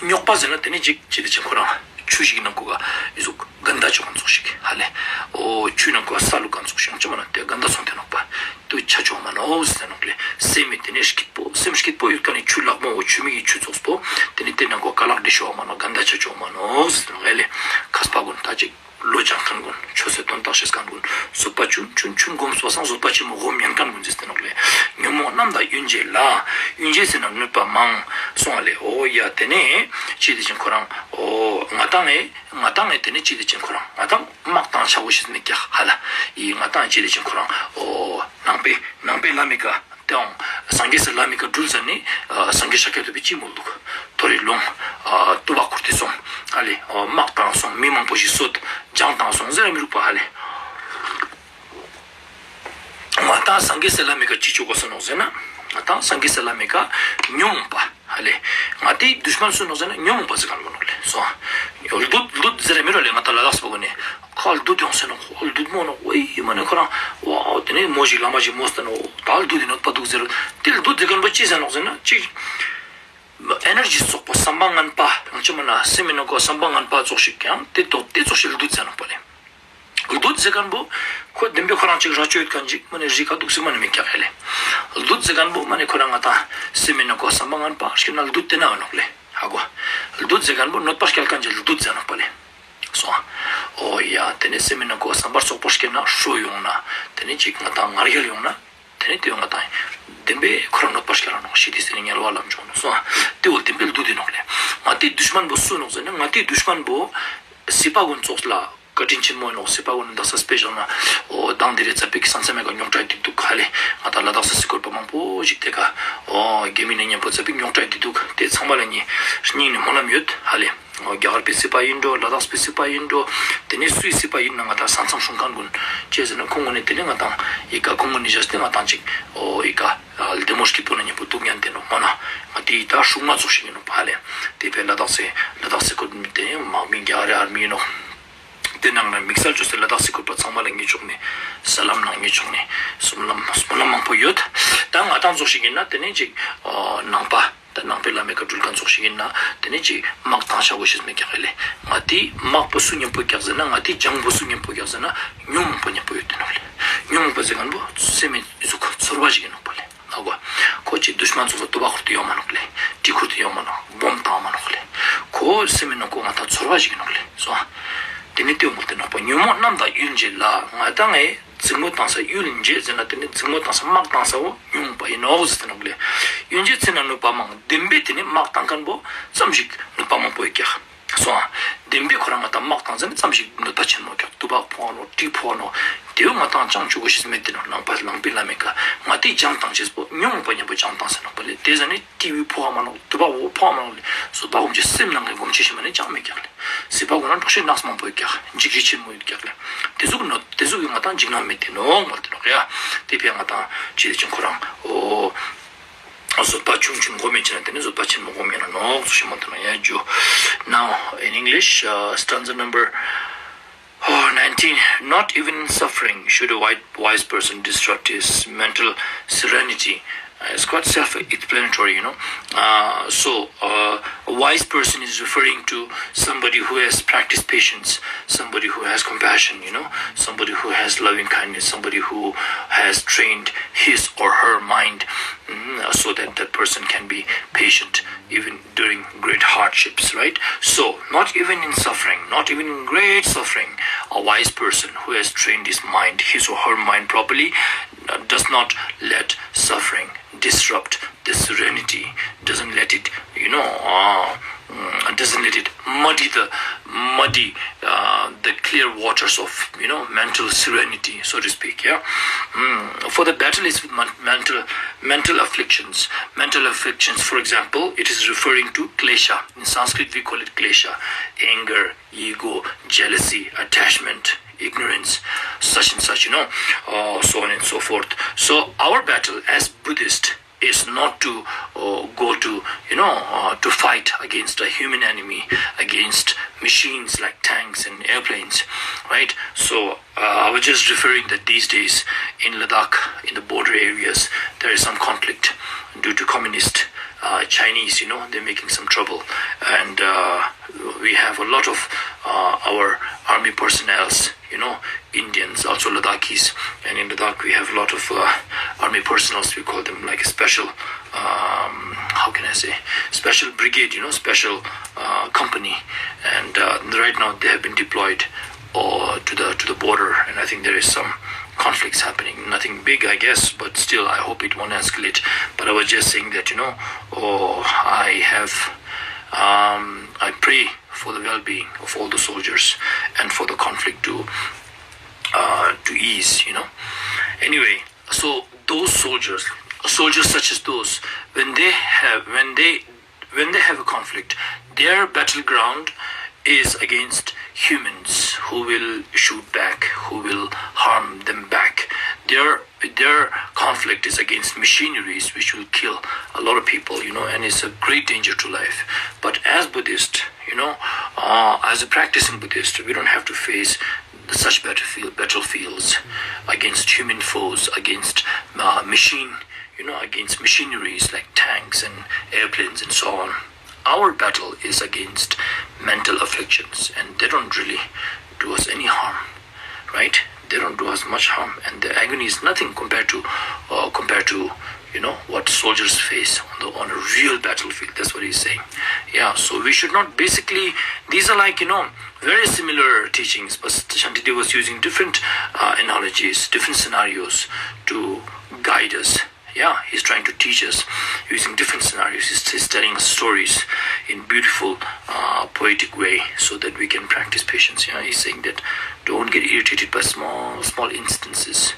རྙོག་པ་ཟེར་ན་ཏེ་ནེ་ཅིག་ཅི་ཏེ་ཅན་ཁོ་རང་ཆུ་ཞིག་ནང་ཀོ་ག་ཨི་ཟུག་གན་ད་ཅོ་ཁན་ཙོགས་ཤིག་ཧ་ལེ། འོ་ཆུ་ནང་ཀོ་ས་བླུགས་ཁན་ཙོགས་ཤིག་ཅི་མ་ན་ཏེ་གན་ད་སོང་སྟེ་ནོག་པ། ཏུ་ཆ་ཅོ་མ་ནོག་ཟེར་ནོག་ལེ། སེམས་མི་ཏེ་ནེ་སྐྱིད་པོ་སེམས་སྐྱིད་པོ་ཡོད་ཁན་ནི་ཆུ་ལག་མོ་འོ་ཆུ་མིག་གི་ཆུ་ཙོགས་པོ་ཏེ་ནེ་ཏེ་ནང་ཀོ་ཀ་ལག་འདྲེ་ཤོ་མ་ནོག་གན་ད་ཆ་ཅོ་མ་ནོག་ཟེར་ནོག་ཧ་ལེ། མཁས་པ་གུན་ད་ཅིག་བློ་སྦྱང་ཁན་གུན་ཆོས་སི་དོན་དག་ཤེས་ཁན་གུན་བཟོད་པ་ཆུན་ཆུན་ཆུན་སྒོམ་སོ་སང་བཟོད་པ་ཆེན་མོ་སྒོམ་ཉན་ཁན་གུན་ཟེར་ཏེ་ནོག་ལེ། ཉོན་མོངས་རྣམས་དང་གཡོ་འགྱེད་ལ། གཡོ་འགྱེད་ཟེར་ན་གནོད་པ་མང་། སོང་བ་ལེ། འོ་ཡ་ཏེ་ནེ་ཅི་ཏེ་ཅན་ཁོ་རང་འོ་ང་ཏང་ངི་ང་ཏང་ངི་ཏེ་ནེ་ཅི་ཏེ་ཅན་ཁོ་རང་ང་ཏང་དམག་ཏང་ཆ་བོ་ཤེས་མི་ཀྱག་ཧ་ལ། ཨི་ང་ཏང་ཅི་ཏེ་ཅན་ཁོ་རང་འོ་ནང་པའི་ནང་པའི་ལམ་མི་ཀ་ཏེའང་སངས་རྒྱས་སི་ལམ་མི་ཀ་དྲུལ་ཟ་ནེ་ཨ་སངས་རྒྱས་ཤཱཀྱ་ཐུབ་པའི་ཅི་མོལ་དུག། ཐོ་རེ་ལོང་ཨ་ཏུ་བ་ཁུར་ཏེ་སོང་ཨ་ལེ། ཨ་དམག་ཏང་སོང་མི་མང་པོ་ཞིག་སོད་སྦྱང་ཏང་སོང་ཟེར་ར་མི་རུག་པ་ཧ་ལེ། ང་ཏང་སངས་རྒྱས་སི་ལམ་མི་ཀ་ཅི་ཅོ་གོས་ནོག་ཟེར་ན་ང་ཏང་སངས་རྒྱས་སི་ལམ་མི་ཀ་ཉོན་མོངས་པ་ཧ་ལེ། ང་ཏེ་དུཤ་མན་སུ་ནོག་ཟེར་ན་ཉོན་མོངས་པ་ཟེར་ཁན་བོ་ནོག་ལེ། སོང་། ལྡུད་ལྡུད་ཟེར་ར་མི་རུག་ལེ། ང་ཏང་ལ་དྭགས་སི་པ་གུན་ནི་ཁ་ལྡུད་ཡོང་ཟེར་ནོག། ལྡུད་མོ་ནོག་ཝེ་མ་ནེ་ཁོ་རང་ཝའོ་ཏེ་ནེ་མོ་ཞིག་ལ་མ་ཞིག་མོ་སྟེ་ནོག་ད་ལྡུད་དི་ནོག་པ་དུག་ཟེར། ཏེ་ལྡུད་ཟེར་ཁན་བོ་ཅི་ཟེར་ནོག་ཟེར་ན་ཅིག་ཨེ་ནར་ཇི་ཙོགས་པོ་བསམ་པ་ངན་པ་ཡང་ཅི་མ་ན་སེམས་མི་ནང་ཀོ་བསམ་པ་ངན་པ་ཙོགས་ཤིག་ཡང་ཏེ་ཏོག་ཏེ་ཙོགས་ཤིག་ལྡུད་ཟེར་ནོག་པ་ལེ། ལྡུད་ཟེར་ཁན་བོ་ཁོ་བདེན་པའི་ཁོ་རང་ཅིག་ར་ཅོ་ཡོད་ཁན་ཅིག་མ་ནེ་རི་ཁ་དུག་སེ་མ་ནེ་མི་ཀྱག་ཧ་ལེ། ལྡུད་ཟེར་ཁན་བོ་མ་ནེ་ཁོ་རང་ང་ཏང་སེམས་མི་ནང་ཀོ་བསམ་པ་ངན་པ་ཞིག་ན་ལྡུད་དེ་ན་བ་ནོག་ལེ། ཧ་གོ། ལྡུད་ཟེར་ཁན་བོ་གནོད་པ་སྐྱལ་ཁན་ཅིག་ལྡུད་ཟེར་ནོག་པ་ལེ། སོང་། འོ་ཡ་ཏེ་ནེ་སེམས་མི་ནང་ཀོ་བསམ་པ་རྩོག་པོ་སྐྱེ་ན་ཧྲོ་ཡོང་ན་ཏེ་ནེ་ཅིག་ང་ཏང་ང་རྒྱལ་ཡོང་ན་ཏེ་ནེ་ཏེ་ང་ཏང་བདེན་པའི་ཁོ་རང་གནོད་པ་སྐྱལ་ལ་ནོག་ཞི་དེ་སེ་ནེ་དམྱལ་བ་ལམ་འཇོག་ནོག་སོང་། ཏེ་བོ་བདེན་པའི་ལྡུད་དེ་ནོག་ལེ། ང་ཏེ་དུཤ་མན་བོ་སུ་ནོག་ཟེར་ན་ང་ཏེ་དུཤ་མན་བོ་སི་པ་གུན་ཙོགས་ལ་བཀའ་དྲིན་ཆེན་མོ་ཨིན་ནོག། སི་པ་གུན་ནི་དག་ས་སྤེ་ཞལ་ན་འོ་ད་ ང་དང་དེ་རེ་ཙ་པིག་ས་མཚམས་མེད་ཀ་རྙོག་དྲ་ཡོད་དེ་འདུག་ཧ་ལེ། ང་དང་ལ་དྭགས་སི་སྐོར་པ་མང་པོ་ཞིག་དེ་ཀ་ཨོ་རྒྱ་མི་ནེ་མཉམ་པོ་ཙ་པིག་རྙོག་དྲ་ཡོད་དེ་འདུག། དེ་ཚང་མ་ལ་ངའི་སྙིང་ནེ་སྨོན་ལམ་ཡོད་ཧ་ལེ། ཨོ་རྒྱ་གར་པའི་སི་པ་ཡིན་འགྲོ། ལ་དྭགས་པའི་སི་པ་ཡིན་འགྲོ། དེ་ནེ་སུའི་སི་པ་ཡིན་ན་ང་དང་ས་མཚམས་སྲུང་མཁན་ཀུན་ཅི་ཟེར་ན་ཁོང་ཀུན་ནི་དེ་ནེ་ང་དང་ཡི་ཀ་ཁོང་ཀུན་ནི་བཞག་སྟེ་ང་དང་ཅིག་ཨོ་ཡི་ཀ་ལྡེ་མོ་སྐྱིད་པོ་ནེ་མཉམ་པོ་འདུག་ཉན་དེ་ནོག་མ་ན། ང་དེ་ཡི་ད་སྲུང་མ་ཙོགས་ཤིག་ཡིན་ནོག་ཧ་ལེ། དེ་བས་ལ་དྭགས་སི་ལ་དྭགས་སི་སྐོར་དེ་དམག་མི་རྒྱ་གར་རི་ཨར་མི་ཡིན་ནོག། དེ་ནང་ན་དམིགས་བསལ་བཅོས་ཏེ་ལ་དྭགས་སི་སྐོར་པ་ཚང་མ་ལ་ངའི་ཕྱོགས་ནེ་ས་ལམ་ནང་ངའི་ཕྱོགས་ནེ་སྨོན་ལམ་སྨོན་ལམ་མང་པོ་ཡོད། ད་ང་དང་ཙོགས་ཤིག་ཡིན་ན་དེ་ནེ་ཅིག་ཨོ་ནང་པ་ད་ནང་པའི་བླ་མའི་བཀའ་འགྲུལ་མཁན་ཙོགས་ཤིག་ཡིན་ན་དེ་ནེ་ཅིག་དམག་བཏང་ཤ་གོ་ཤེས་མེད་ཀྱག་ལེ། ང་དེ་དམག་པོ་སུ་མཉམ་པོ་ཀྱག་ཟེར་ན་ང་དེ་རྒྱང་པོ་སུ་མཉམ་པོ་ཀྱག་ཟེར་ན་ཉུང་མང་པོ་མཉམ་པོ་ཡོད་དེ་ནོག་ལེ། ཉུང་མང་པོ་ཟེར་མཁན་པོ་སེམས་མེད་གཟུགས་ཚོར་བ་ཞིག་ཡིན་ནོག་པ་ལེ། ཨ་གོ། ཁོ་ཅི་དུཤ་མན་ཙོགས་སུ་ཏུ་བ་ཁུར་ཏེ་ཡོང་མ་ནོག་ལེ། གྲི་ཁུར་ཏེ་ཡོང་མ་ནོག། བོམ་བཏང་མ་ནོག་ལེ། ཁོ་སེམས་ནང་ཁོ་ང་དང་ཚོར་བ་ཞིག་ཡིན་ནོག་ལེ། སོང་། དེ་ནེ་ཏེ་འོ་མོལ་ཏེ་ནོག་པ་ཉོན་མོངས་རྣམས་དང་ཡུལ་འབྱེད་ལ། ང་དང་ངའི་འཛིང་མོ་བཏང་ས་ཡུལ་འབྱེད་ཟེར་ན་དེ་ནེ་འཛིང་མོ་བཏང་ས་དམག་བཏང་ས་བོ་ཉོན་མོངས་པ་ཡིན་ནོག་ཟེར་ཏེ་ནོག་ལེ། ཡུལ་འབྱེད་ཚེ་ན་ནུས་པ་མང་། བདེན་པའི་དེ་ནེ་དམག་བཏང་མཁན་བོ་ཙམ་ཞིག་ནུས་པ་མང་པོ་ཡོད་ཀྱག། སོང་ཨ། བདེན་པའི་ཁོ་རང་ང་དང་དམག་བཏང་ཟེར་ན་ཙམ་ཞིག་ནུས་པ་ཆེན་མོ་ཀྱག། ཏུ་བ་ཕོག་ནོག། གྲི་ཕོག་ནོག། དེ་བོ་ང་དང་ཅང་བཅོ་གོ་ཤེས་མེད་དེ་ནོག། ནང་པ་ནང་པའི་བླ་མའི་ཀ་ང་དེ་སྦྱང་བཏང་ཅེས་པོ་ཉོན་མོངས་པ་མཉམ་པོ་སྦྱང་བཏང་ཟེར་ནོག་པ་ལེ། དེ་ཟ་ནེ་གྲི་བོ་ཕོག་མ་ནོག། ཏུ་བ་བོ་ཕོག་མ་ནོག་ལེ། སོ་པ་ཀུན་གྱི་སེམས་ནང་གི་སྒོམ་ཆེན་ཞིག་མ་ནེ་ཅང་མེད་ཀྱག་ལེ། སི་པ་ཀུན་ན་འགྲོགས་ཤེས་ནགས་མང་པོ་ཡོད་ཀྱག། འཇིགས་རི་ཆེན་མོ་ཡོད་ཀྱག་ལེ། དེ་ཟུག་ནོ་དེ་ཟུག་གི་ང་དང་འཇིགས་སྣང་མེད་དེ་ནོག་མ་དེ་ནོག་ཡ། དེ་ཕི་ང་དང་ཅི་ཆེན་ཁོ་རང་ཨོ། བཟོད་པ་ཆུང་ཆུང་སྒོམ་མེད་ཅེ་ན་དེ་ནེ་བཟོད་པ་ཆེན་མོ་སྒོམ་ཡིན་ན་ནོག་ཙོགས་ཤིག་མ་དེ་ནོག་ཡ་ཇུ། Now, in English, uh, stanza number, oh, nineteen. Not even in suffering should a wi- wise person disrupt his mental serenity. Uh, it's quite self-explanatory, you know. Uh, so, uh, a wise person is referring to somebody who has practiced patience, somebody who has compassion, you know, somebody who has loving kindness, somebody who has trained his or her mind, mm, so that that person can be patient even during great hardships, right? So, not even in suffering, not even in great suffering, a wise person who has trained his mind, his or her mind properly, uh, does not let suffering disrupt the serenity, doesn't let it, you know, uh, mm, doesn't let it muddy the muddy uh, the clear waters of, you know, mental serenity, so to speak. Yeah. Mm. For the battle is with men- mental mental afflictions. Mental afflictions, for example, it is referring to klesha. In Sanskrit, we call it klesha: anger, ego, jealousy, attachment, ignorance, such and such, you know, uh, so on and so forth. So our battle as Buddhist is not to uh, go to, you know, uh, to fight against a human enemy, against machines like tanks and airplanes, right? So uh, I was just referring that these days in Ladakh, in the border areas, there is some conflict due to communist uh, Chinese, you know, they're making some trouble. And uh, we have a lot of uh, our army personnels, you know, Indians, also Ladakhis. And in Ladakh, we have a lot of uh, army personnel, we call them like a special, um, how can I say, special brigade, you know, special uh, company. And uh, right now, they have been deployed uh, to the to the border, and I think there is some conflicts happening. Nothing big, I guess, but still, I hope it won't escalate. But I was just saying that, you know, oh, I have, um, I pray for the well-being of all the soldiers and for the conflict to uh, to ease, you know. Anyway, so those soldiers, soldiers such as those, when they have when they when they have a conflict, their battleground is against humans who will shoot back, who will harm them back. Their their conflict is against machineries which will kill a lot of people, you know, and it's a great danger to life. But as Buddhist, you know, uh, as a practicing Buddhist, we don't have to face such battlefield, battlefields against human foes, against uh, machine, you know, against machineries like tanks and airplanes and so on. Our battle is against mental afflictions, and they don't really do us any harm, right? They don't do us much harm, and the agony is nothing compared to, uh, compared to, you know, what soldiers face on the on a real battlefield. That's what he's saying. Yeah, so we should not basically. These are like, you know, very similar teachings, but Shantideva was using different uh, analogies, different scenarios to guide us Yeah, he's trying to teach us using different scenarios. He's, he's telling us stories in beautiful, uh, poetic way so that we can practice patience. Yeah, he's saying that don't get irritated by small, small instances.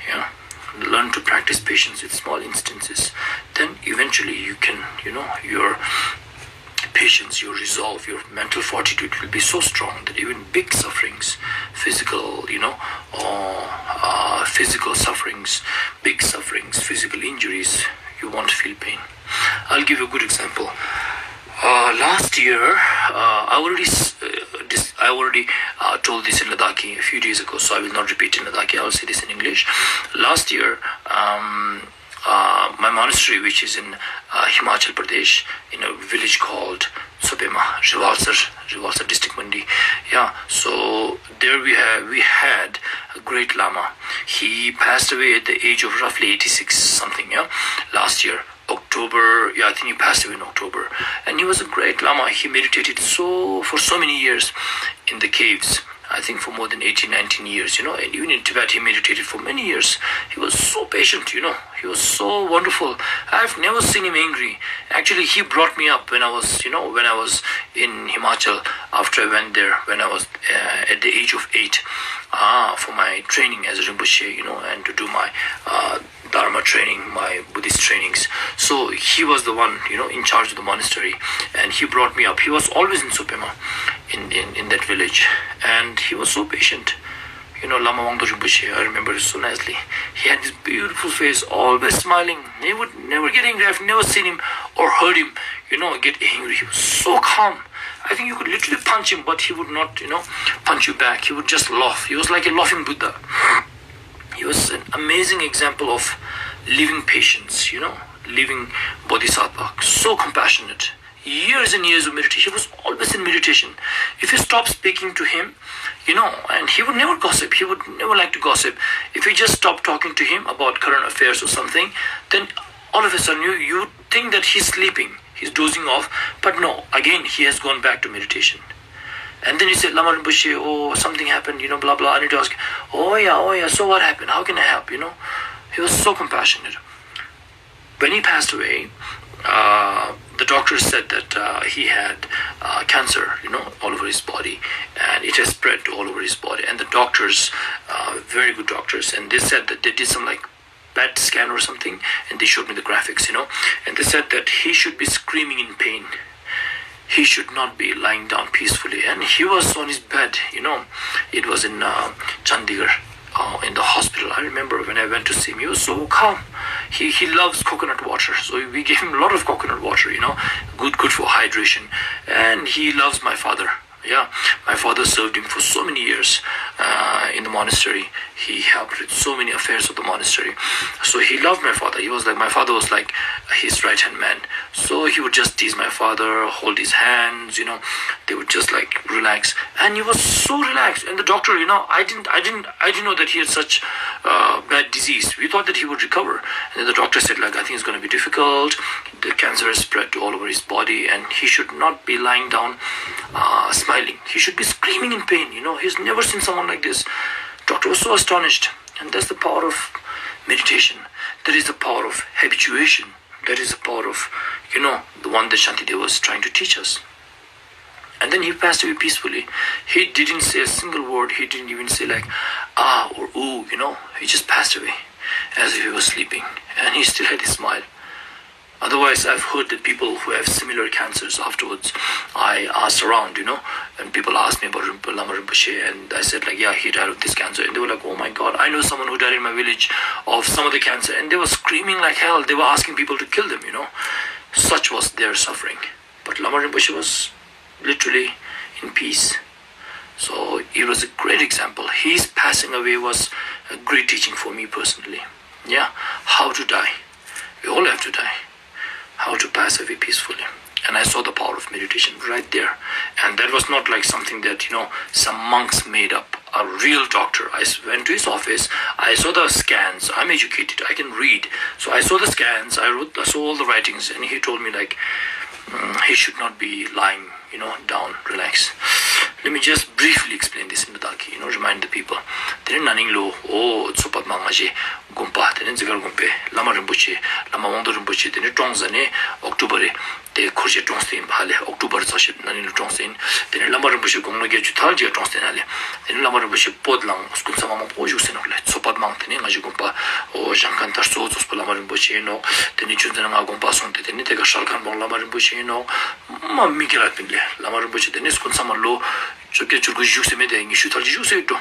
Yeah, learn to practice patience with small instances. Then eventually you can, you know, your patience, your resolve, your mental fortitude will be so strong that even big sufferings, physical, you know, or uh, physical sufferings, big sufferings, physical injuries, you won't feel pain. I'll give you a good example. Uh, last year, uh, I already, s- uh, dis- I already uh, told this in Ladakhi a few days ago, so I will not repeat in Ladakhi. I'll say this in English. Last year, um, uh, my monastery, which is in uh, Himachal Pradesh, in a village called Tsopema, Riwalsar, Riwalsar district Mandi. Yeah, so there we have we had a great Lama. He passed away at the age of roughly eighty-six something. Yeah, last year October. Yeah, I think he passed away in October. And he was a great Lama. He meditated so for so many years in the caves. I think for more than eighteen, nineteen years, you know, and even in Tibet he meditated for many years. He was so patient, you know, he was so wonderful. I've never seen him angry. Actually, he brought me up when I was, you know, when I was in Himachal after I went there when I was uh, at the age of eight uh, for my training as a Rinpoche, you know, and to do my uh, Dharma training, my Buddhist trainings. So he was the one, you know, in charge of the monastery, and he brought me up. He was always in Tsopema, in, in, in that village, and he was so patient. You know, Lama Wangdo Rinpoche, I remember it so nicely. He had this beautiful face, always smiling. He would never get angry. I've never seen him or heard him, you know, get angry. He was so calm. I think you could literally punch him, but he would not, you know, punch you back. He would just laugh. He was like a laughing Buddha. He was an amazing example of living patience, you know, living bodhisattva, so compassionate. Years and years of meditation. He was always in meditation. If you stop speaking to him, you know, and he would never gossip, he would never like to gossip. If you just stop talking to him about current affairs or something, then all of a sudden you, you would think that he's sleeping, he's dozing off, but no, again he has gone back to meditation. And then you say, Lama Rinpoche, oh, something happened, you know, blah, blah. I need to ask, oh, yeah, oh, yeah, so what happened? How can I help, you know? He was so compassionate. When he passed away, uh, the doctors said that uh, he had uh, cancer, you know, all over his body, and it has spread to all over his body. And the doctors, uh, very good doctors, and they said that they did some like PET scan or something, and they showed me the graphics, you know, and they said that he should be screaming in pain. He should not be lying down peacefully. And he was on his bed, you know. It was in uh, Chandigarh, uh, in the hospital. I remember when I went to see him, he was so calm. He, he loves coconut water, so we gave him a lot of coconut water, you know, good, good for hydration. And he loves my father. Yeah, my father served him for so many years uh, in the monastery. He helped with so many affairs of the monastery. So he loved my father. He was like, my father was like his right hand man. So he would just tease my father, hold his hands, you know, they would just like relax. And he was so relaxed. And the doctor, you know, I didn't, I didn't, I didn't know that he had such uh, bad disease. We thought that he would recover. And then the doctor said, like, I think it's going to be difficult. The cancer has spread to all over his body, and he should not be lying down uh, smiling. He should be screaming in pain. You know, he's never seen someone like this. Doctor was so astonished. And that's the power of meditation. That is the power of habituation. That is the power of, you know, the one that Shantideva was trying to teach us. And then he passed away peacefully. He didn't say a single word. He didn't even say, like, ah or ooh, you know. He just passed away as if he was sleeping. And he still had his smile. Otherwise, I've heard that people who have similar cancers afterwards, I asked around, you know, and people asked me about Rinpo- Lama Rinpoche, and I said, like, yeah, he died of this cancer. And they were like, oh my God, I know someone who died in my village of some other cancer. And they were screaming like hell. They were asking people to kill them, you know. Such was their suffering. But Lama Rinpoche was literally in peace. So it was a great example. His passing away was a great teaching for me personally. Yeah, how to die. We all have to die. How to pass away peacefully. And I saw the power of meditation right there. And that was not like something that, you know, some monks made up. A real doctor. I s- went to his office. I saw the scans. I'm educated. I can read. So I saw the scans. I wrote. I saw all the writings, and he told me, like, mm, he should not be lying, you know, down, relax. Let me just briefly explain this in Ladakhi, you know, remind the people. Tene naning lo, o, tsopat manga je, དགོན་པ་དེ་ནས་འཛི་སྒར་དགོན་པའི་བླ་མ་རིན་པོ་ཆེ་བླ་མ་དབང་རྡོར་རིན་པོ་ཆེ་དེ་ནས་གྲོངས་ཟ་ནས་ཨོག་ཊོ་བར་རེ་དེ་འཁོར་ཞེས་གྲོངས་ཏེ་ཡིན་པ་ཧ་ལེ། ཨོག་ཊོ་བར་ཙ་ཤེད་ན་ནི་ལ་གྲོངས་ཏེ་ཡིན། དེ་ནས་བླ་མ་རིན་པོ་ཆེ་དགུང་ལོ་བརྒྱད་ཅུ་ཐལ་གྱི་གྲོངས་ཏེ་ཡིན་ཧ་ལེ། དེ་ནས་བླ་མ་རིན་པོ་ཆེ་བོད་ལའང་སྐུ་ཚབ་མ་མང་པོ་བཞུགས་སེ་ནོག་ལེ། ཚོ་པ་མང་དེ་ནས་ང་ཞི་དགོན་པ་འོ་བཞེངས་མཁན་ད་གཙོ་བོ་ཙོགས་པོ་བླ་མ་རིན་པོ་ཆེ་ཡིན་ནོག་དེ་ནས་ཆུ་འཛིན་ང་དགོན་པ་སོང་སྟེ་དེ་ནས་དེ་ག་ཧྲལ་མཁན་བོ་བླ་མ་རིན་པོ་ཆེ་ཡིན་ནོག་མ་མི་རྒྱལ་ལ་ཕིན་ལེ། བླ་མ་རིན་པོ་ཆེ་དེ་ནས་སྐུ་ཚབ་མ་ལོ་བཅོ་བརྒྱད་བཅུ་དགུ་བཞུགས་སེ་མེད་དེ་ཉི་ཤུ་ཐལ་གྱི་བཞུགས་སེ་ཡོད་འགྲོ།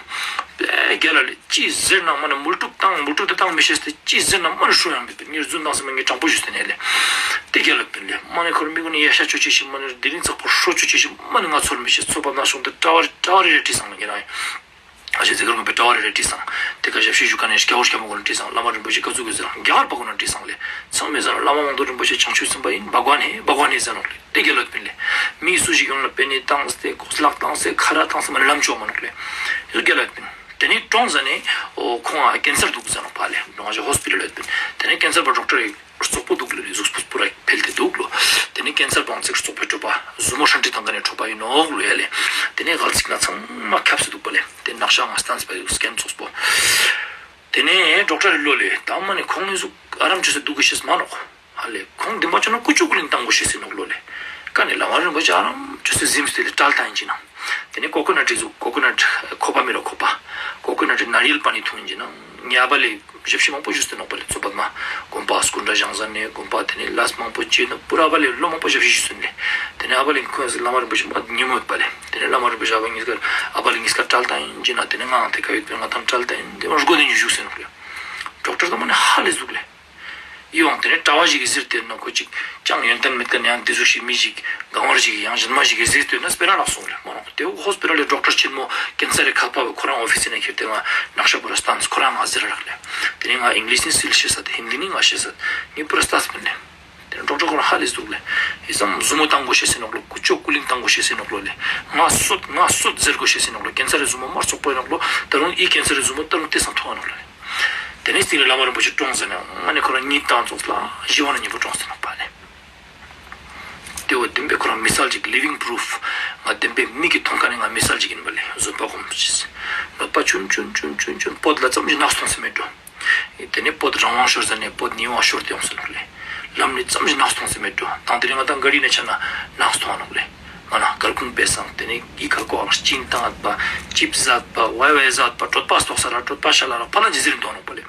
པེ་རྒྱལ་ལ་ལེ། ཅི་ཟེར་ན་མ་ན་མུལ་ཀྲུག་བཏང་མུལ་ཀྲུག་དེ་བཏང་མི་ཤེས་ཏེ་ཅི་ཟེར་ན་མ་ན་ཧྲུ་ཡང་མེད་པའི་ངེར་རྫུན་བཏང་སེ་མ་ངེ་དྲང་པོ་ཞུས་ཏེ་ནས་ལེ། དེ་རྒྱལ་ལ་ཕིན་ལེ། མ་ན་ཁོར་མི་གུན་ནི་ཡ་ཤ་ཆོ་ཆེ་ཞིག་མ་ན་དེ་རིང་ཚག་པོ་ཧྲོ་ཆོ་ཆེ་ཞིག་མ་ན་ང་ཚོར་མི་ཤེས། ཚོ་པ་ན་སོང་སྟེ་གྲྭ་བ་གྲྭ་བ་རེ་རེ་དྲིས་སང་ལེ་ངེ་རང་ཨ་ཞེ་ཟེར་གར་དགོན་པའི་གྲྭ་བ་རེ་རེ་དྲིས་སང་། དེ་ཀ་ཞབས་ཕྱི་ཞུ་མཁན་ནི་སྐྱ་བོ་སྐྱ་མོ་གུན་ལ་དྲིས་སང་། བླ་མ་རིན་པོ་ཆེ་ཀ་ཟུག་གི་ཟེར་རྒྱ་གར་པ་གུན་ལ་དྲིས་སང་ལེ། ཚང་མས་ཟེར་བླ་མ་དབང་རྡོར་རིན་པོ་ཆེ་བྱང་ཆུབ་སེམས་དཔའ་ཡིན། བྷ་ག་ཝན་ཧེ་བྷ་ག་ཝན་ཧེ་ཟེར་ནོག་ལེ། དེ་རྒྱལ་ལ་ཕིན་ལེ། མི་སུ་ཞིག་ཡོང་ལ་པེ་ནེ་བཏང་སྟེ་ལག་བཏང་སྟེ་ཁ་ར་བཏང་སྟེ་མ་ནི་ལམ་ཆོག་མ་ནོག་ལེ། རྒྱལ་ལ་ཕིན། དེ་ནས་གྲོངས་ཟ་ནས་འོ་ཁོང་ང་ཀེན་སར་འདུག་ཟེར་ནོག་པ་ལེ། ང་ཞི་ཧོས་པི་ཊལ་ལ་ཕིན། དེ་ནས་ཀེན་སར་པ་ཌོག་ཊར་རེ་རྩོག་པོ་འདུག་ལེ། རེ་གཟུགས་པོ་སྤུ་ར་འཕེལ་ཏེ་འདུག་ལོ། དེ་ནས་ཀེན་སར་པའང་ཚིག་རྩོག་པོའི་གྲོད་པ་ཟུར་མོ་ཧྲན་ཏི་ཐང་ཀ་ནས་འཕྲོག་པ་ཡིན་ནོག་ལོ་ཡ་ལེ། དེ་ནས་གལ་སྲིད་ན་ཚང་མ་ཁྱབ་སེ་འདུག་པ་ལེ། དེ་ནག་ཤ་ང་སྟན་སི་པ་ཡོད་སྐེན་ཚོགས་པོ། དེ་ནས་ཌོག་ཊར་རེ་ལོ་ལེ། ད་མ་ནི་ཁོང་ངི་གཟུགས་ཨ་རམ་ཆུ་སེ་འདུག་གི་ཤེས་མ་ནོག་ཧ་ལེ། ཁོང་དེ་མ་ཆོ་ན་ཀུ་ཅོ་ཀུ་ལིང་བཏང་དགོས་ཤེས་སི་ནོག་ལོ་ལེ། ཀ་ནས་བླ་མ་རིན་པོ་ཆེ་ཨ་རམ་ཆུ་སེ་གཟིམས་ཏེ་ལེ་བཀྲལ་བཏང་ཡིན་ཅི་ན། དེ་ནས་ཀོ་ཀོ་ནཊ་རེ་ཟུག་ཀོ་ཀོ་ནཊ་ཁོག་པ་མི་རོ་ཁོག་པ། ཀོ་ཀོ་ནཊ་རེ་ནཱ་རི་ཡལ་པ་ནི་འཐུང་ཡིན་ཅི་ན། ངའི་ཨ་བ་ལེ་ཞབས་ཕྱི་མང་པོ་ཞུས་ཏེ་ནོག་པ་ལེ། ཚོ་པ་མ་དགོན་པ་སྐུ་འདྲ་བཞེངས་ཟ་ནས་དགོན་པ་དེ་ནས་ལས་མང་པོ་བྱས་ནོག་པུ་ར་ཨ་བ་ལེ་ལོ་མང་པོ་ཞབས་ཕྱི་ཞུས་ཏེ་ནོག་ལེ། དེ་ནས་ཨ་བ་ལེ་ཁོང་ངི་བླ་མ་རིན་པོ་ཆེ་མ་ཉེ་མོ་ཡོད་པ་ལེ། དེ་ནས་བླ་མ་རིན་པོ་ཆེ་ཨ་བ་ངི་སྐར་ཨ་བ་ལེ་ངི་སྐར་བཀྲལ་བཏང་ཡིན་ཅི་ན། དེ་ནས་ང་ང་དེ་ཀ་ཡོད་པའི་ང་ཐང་བཀྲལ་བཏང་ཡིན། དེ་མ་སྒོ་དེ་ཉུ་བཞུགས་སེ་ནོག་ལེ། ཌོག་ཊར་ད་མ་ནི་ཧ་ལས་འདུག་ལེ། ཡིད་འོང་དེ་ནས་གྲྭ་བ་ཞིག་གིས་ཟེར་ཏེ་ནོག་ཁོ་ཅིག་ཅང་ཡོན་ཏན་མེད་མཁན་ཡང་དེ་ཟུག་ཞིག་མི་ཞིག་གང་བར་ཞིག་ཡང་གཞན་མ་ཞིག་གིས་ཟེར་ཏེ་ན་སྤེ་ར་ནག་སོང་ལེ། མ་ནོག་དེ་བོ་ཧོས་པི་ཊལ་ལི་ཌོག་ཊར་ཆེན་མོ་ཀེན་སར་རི་ཁག་པ་བོ་ཁོ་རང་ཨོ་ཕིས་ནས་ཁྱེར་ཏེ་ང་ནག་ཤ་པུ་ར་སྟན་ཁོ་རང་ང་ཟེར་རག་ལེ། དེ་ནས་ང་ཨིང་ལིཤ་ནི་སིལ་ཤེས་ས་དེ་ཧིན་དི་ནི་ང་ཤེས་ས་ངས་པུ་ར་སྟན་སྤེན་ལེ། དེ་ནས་ཌོག་ཊར་ཁོ་རང་ཧ་ལས་འདུག་ལེ། ཨི་ཙམ་ཟུར་མོ་བཏང་དགོས་ཤེས་སི་ནོག་ལོ། ཀུ་ཅོ་ཀུ་ལིང་བཏང་དགོས་ཤེས་སི་ནོག་ལོ་ལེ། ང་སོད་ང་སོད་ཟེར་དགོས་ཤེས་སི་ནོག་ལོ། ཀེན་སར་རི་ཟུར་མོ་མ་རྩོག་པོ་ཡིན་ནོག་ལོ། ད་རུང་ཨི་ཀེན་སར་རི་ཟུར་མོ་ད་རུང་དེ་སང་མཐོང་ནོག་ལོ་ལེ། དེ་ནས་སྟིང་ནས་བླ་མ་རིན་པོ་ཆེ་གྲོངས་ཟེར་ན་ང་ནི་ཁོ་རང་གཉིད་བཏང་ཙོགས་ལ་ཞི་བ་ན་ཉམ་པོ་གྲོངས་ཟེར་ནོག་པ་ལེ། དེ་བོ་བདེན་པའི་ཁོ་རང་མི་སལ་ཅིག་ལི་ཝིང་པུ་རུཕ། ང་བདེན་པའི་མིག་གི་མཐོང་ཁ་ནས་ང་མི་སལ་ཅིག་ཡིན་པ་ལེ། བཟོད་པ་སྒོམ་ཅིག་གནོད་པ་ཆུན་ཆུན་ཆུན་ཆུན་ཆུན་བོད་ལ་ཙམ་ཞིག་ནག་སྟོང་ཟེར་མེད་འགྲོ། དེ་ནས་བོད་རང་དབང་ཤོར་ཟ་ནས་བོད་ནི་དབང་ཤོར་ཏེ་ཡོང་ཟེར་ནོག་ལེ། ལམ་ནི་ཙམ་ཞིག་ནག་སྟོང་ཟེར་མེད་འགྲོ། དང་དེ་རིང་ང་དང་ག་རི་ནས་ཆ་ན་ནག་སྟོང་ནོག་ལེ། མ་ན་སྒར་ཁུང་པེ་སང་དེ་ནས་ཨི་ཁ་ཀོའང་གཅིན་བཏང་ཡོད་པ། ཅིབ་ཟ་ཡོད་པ། ཝའི་ཝའི་ཟ་ཡོད་པ། གྲོད་པ་ལྟོགས་ས་ར་གྲོད་པ་ཤ་ལ་ར་ཕ་ན་ཇི་ཟེར་འདུག་ནོག་པ་ལེ།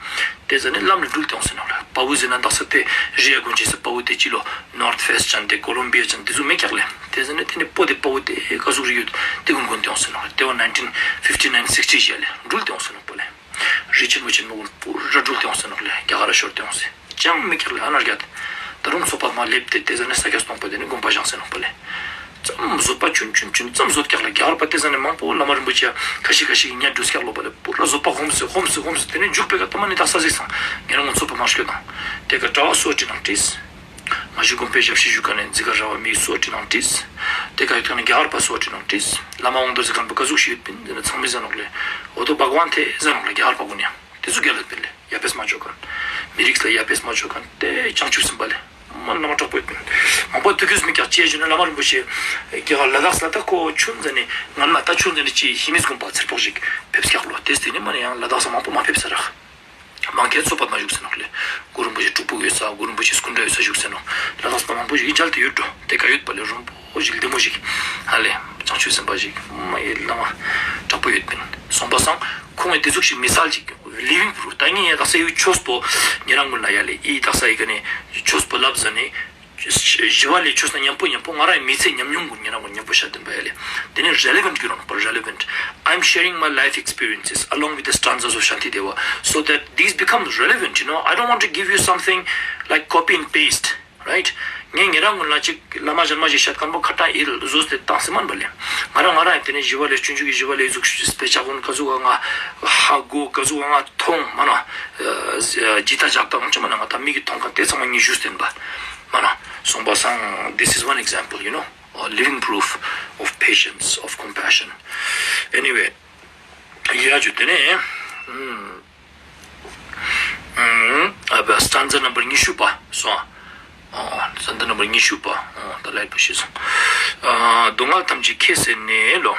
དེ་ཟ་ནས་ལམ་ནས་འགྲུལ་ཏེ་ཡོང་ཟེར་ནོག་ལེ། པ་བུ་ཟེར་ན་དག་ས་དེ་རི་ཡ་གོན་ཅེས་སི་པ་བུ་དེ་ཅི་ལོ། ནོར་ཐི་ཕེས་ཅན་དེ་ཀོ་ལོམ་བི་ཡ་ཅན་དེ་ཟུག་མེད་ཀྱག་ལེ། དེ་ཟ་ནས་དེ་ནས་པོ་དེ་པ་བུ་དེ་ཀ་ཟུག་རིགས་ཡོད་དེ་གུན་གོན་ཏེ་ཡོང་ཟེར་ནོག་ལེ། དེ་བོ་ནའིན་ཊིན་ཕིབ་ཊི་ནའིན་སིག་ཊི་ཞིག་ལེ་འགྲུལ་ཏེ་ཡོང་ཟེར་ནོག་པ་ལེ། རི་ཆེན་མོ་ཆེན་མོ་གུན་པུ་ར་འགྲུལ་ཏེ་ཡོང་ཟེར་ནོག་ལེ། རྒྱ་གར་ར་ཤོར་ཏེ་ཡོང་ཟེར། ཅང་མི་ཀྱག་ལེ། ཨ་ན་རྒྱ་ད་རུང་ཚོ་པ་མ་ལེབས་ཏེ་དེ་ཟ་ནས་ས་སྐྱ་སྟོང་པ་དེ་ནས་དགོན་པ་བཞེངས་ཟེར་ནོག་པ་ལེ། ཙམ་བཟོད་པ་ཆུན་ཆུན་ཆུན་ཙམ་བཟོད་ཀྱག་ལེ། རྒྱ་གར་པ་དེ་ཟ་ནས་མང་པོ་བླ་མ་རིན་པོ་ཆེ་ཁ་ཤས་ཁ་ཤས་ཉ་འགྲོ་ཀྱག་ལོ་པ་ལེ། པུ་ར་བཟོད་པ་ཧོམ་སེ་ཧོམ་སེ་ཧོམ་སེ་དེ་ནས་མཇུག་པའི་ཀ་ད་མ་ནི་དག་ས་ཟིག་སང་ཉེ་རང་ངོ་ཚོ་པ་མ་སྐྱོད་དང་། དེ་ཀ་གྲྭ་བ་སུ་བ་ཁྲིད་ནང་ཁྲིས། ང་ཞི་དགོན་པའི་ཞབས་ཕྱི་ཞུ་མཁན་ནས་འཛི་སྒར་ར་བ་མི་སུ་བ་ཁྲིད་ནང་ཁྲིས། དེ་ཀ་ཡོད་མཁན་ནས་རྒྱ་གར་པ་སུ་བ་ཁྲིད་ནང་ཁྲིས། བླ་མ་དབང་རྡོར་ཟེར་མཁན་པོ་ཀ་ཟུག་ཞིག་ཡོད་པིན་ཟེར་ན་ཚང་མས་ཟེར་ནོག་ལེ། འོ་དོ་བྷ་ག་ཝན་ཐེ་ཟེར་ནོག་ལེ། རྒྱ་གར་པ་གུན་ཡང་དེ་ཟུག་རྒྱལ་ལ་ཕིན་ལེ། ཡ་ཕེས་མ་ཆོག་མཁན། མི་རིགས་ལ་ཡ་ཕེས་མ་ཆོག་མཁན་དེ་བྱང་ཆུབ་སེམས་དཔའ་ལེ། མ་ན་མ་དྲག་པོ་ཡོད་པིན། མང་པོ་དུ་ཁྱོད་མི་ཀྱག་ཅེས་ཞུ་ན་བླ་མ་རིན་པོ་ཆེ་རྒྱ་གར་ལ་དྭགས་ལ་ད་ཁོ་ཆུན་ཟ་ནས་ངན་མ་ད་ཆུན་ཟ་ནས་ཅི་ཧི་མིས་དགོན་པ་ཚེར་ཕོག་ཞིག་ཕེབས་ཀྱག་ལོ། དེ་སྟེང་ནས་མ་ནི་ཡང་ལ་དྭགས་ས་མང་པོ་མ་ཕེབས་ས་རག་མང་ཁྱེད་ཚོ་པ་མ་བཞུགས་ཟེར་ནོག་ལེ། གུ་རུ་རིན་པོ་ཆེ་སྤྲུལ་སྐུ་ཡོད་ས་གུ་རུ་རིན་པོ་ཆེ་སྐུ་འདྲ་ཡོད་ས་བཞུགས་ཟེར་ནོག་ལ་དྭགས་པ་མང་པོ་ཞིག་གི་མཇལ་ཏེ་ཡོད་འགྲོ། དེ་ཀ་ཡོད་པ་ལེ། རིན་པོ་ཞིག་ལྡེ་མོ་ཞིག་ཧ་ལེ། བྱང་ཆུབ་སེམས་དཔའ་ཞིག་མ་ཡེ་བླ་མ་དྲག་པོ་ཡོད་པིན། སོང་པ་སང་ཁོང་ངི་དེ་ཟུག་ཞིག་མི་སལ་ཅིག་ལི་ཝིང་པུ་རུཕ། ད་ངས་ཡ་དག་ས་ཡི་ཆོས་པོ་ཉེ་རང་གུན་ལ་ཡ་ལེ། ཨི་དག་ས་ཡི་ཀ་ནས་ཆོས་པོ་ལབ་ཟ་ནས། ཞི་བ་ལྷའི་ཆོས་ན་ཉམ་པོ་ཉམ་པོ་ང་རང་མི་ཚེ་ཉམས་མྱོང་གུན་ཉེ་རང་གུན་ཉམ་པོ་ཤད་དེན་པ་ཡ་ལེ། དེ་ནས་རེ་ལེ་ཝན་ཊི་གི་རང་པ་རེ་ལེ་ཝན་ཊི། I'm sharing my life experiences along with the stanzas of Shantideva so that these become relevant, you know. I don't want to give you something like copy and paste, right? ངས་ཉེ་རང་གུན་ལ་ཅིག་བླ་མ་གཞན་མ་ཞིག་ཤད་མཁན་པོ་ཁ་ཏང་ཨི་བཟོས་ཏེ་བཏང་སེ་མན་པ་ལེ། ང་རང་ང་རང་དེ་ནས་ཞི་བ་ལྷའི་སྤྱོད་འཇུག་གི་ཞི་བ་ལྷའི་གཟུགས་སྤེ་ཆ་གུན་ཀ་ཟུག་ག་ང་ཧ་གོ་ཀ་ཟུག་ག་ང་མཐོང་མ་ན། ཇི་ལྟ་ཇག་ལྟ་འོང་ཅི་མ་ན་ང་ད་མིག་གི་མཐོང་མཁན་དེ་ཚང་མ་ངས་ཞུས་ཏེན་པ་མ་ན། སོང་པ་སང་this is one example, you know, a living proof of patience, of compassion. Anyway, ཡ་ཇུ་དེ་ནས་ཨ་བ་སྟན་ཛ་ནམ་བར་ཉི་ཤུ་པ་སོང་། སྟན་ཛ་ནམ་བར་ཉི་ཤུ་པ་ད་ལེགས་པོ་ཤེས་སོང་། སྡུག་བསྔལ་ཐམས་ཅད་ཁྱད་བསད་ནས་ལོ།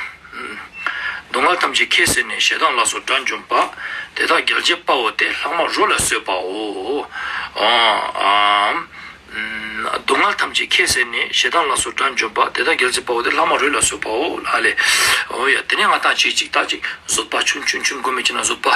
སྡུག་བསྔལ་ཐམས་ཅད་ཁྱད་བསད་ནས། ཞེ་སྡང་ལ་སོགས་དགྲ་འཇོམས་པ། དེ་དག་རྒྱལ་བྱེད་དཔའ་བོ་སྟེ། ལྷག་མ་རོ་ལ་གསོད་པའོ། ཨ་ཨམ། སྡུག་བསྔལ་ཐམས་ཅད་ཁྱེར་སེ་ནི། ཞེ་སྡང་ལ་སོགས་དགྲ་འཇོམས་པ། དེ་དག་རྒྱལ་བྱེད་དཔའ་བོ་སྟེ། ལྷག་མ་རོ་ལ་གསོད་པའོ། ཧ་ལེ། འོ་ཡ། དེ་ནས་ང་ཏང་ཅིག་ཅིག་ད་ཅིག་བཟོད་པ་ཆུང་ཆུང་ཆུང་སྒོམ་མེད་ཅིག་ན་བཟོད་པ།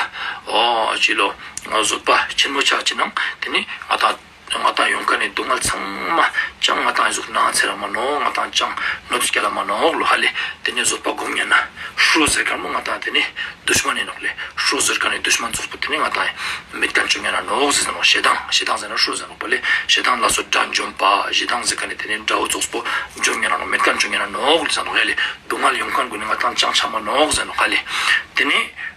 འོ་ཅི་ལོ། བཟོད་པ་ཆེན་མོ་ཆ་ཅིག་ནང་དེ་ནས་ང་ཏང་ང་ཏང་ཡོང་ཁན་ནི་སྡུག་བསྔལ་ཚང་མ་ཅང་ང་ཏང་ཟུག་ནང་ཚེ་ར་མ་ནོག། ང་ཏང་ཅང་གནོད་སྐྱེལ་ལ་མ་ནོག་ལོ། ཧ་ལེ། དེ་ནས་བཟོད་པ་སྒོམ་ཉན་ན་ཧྲོ་ཟེར་ཁན་མོ་ང་ཏང་དེ་ནས་དུཤ་མན་ཨིན་ནོག་ལེ། ཧྲོ་ཟེར་ཁན་ནི་དུཤ་མན་ཙོགས་པོ་དེ་ནས་ང་ཏང་མེད་ཁན་ཅོ་ཉན་ན་ནོག་ཟེར་ནོག། ཞེ་སྡང་ཞེ་སྡང་ཟེར་ན་ཧྲོ་ཟེར་ནོག་པ་ལེ། ཞེ་སྡང་ལ་སོགས་དགྲ་འཇོམས་པ། ཞེ་སྡང་ཟེར་ཁན་ནི་དེ་ནས་དགྲ་བོ་ཙོགས་པོ་འཇོམས་ཉན་ན་ནོག། མེད་ཁན་ཅོ་ཉན་ན་ནོག་ལོ་ཟེར་ནོག། ཧ་ལེ། སྡུག་བསྔལ་ཡོང་ཁན་གུན་ནི་ང་ཏང་ཅང་ཆ་མ་ནོག་ཟེར་ནོག། ཧ་ལེ། དེ་ནས་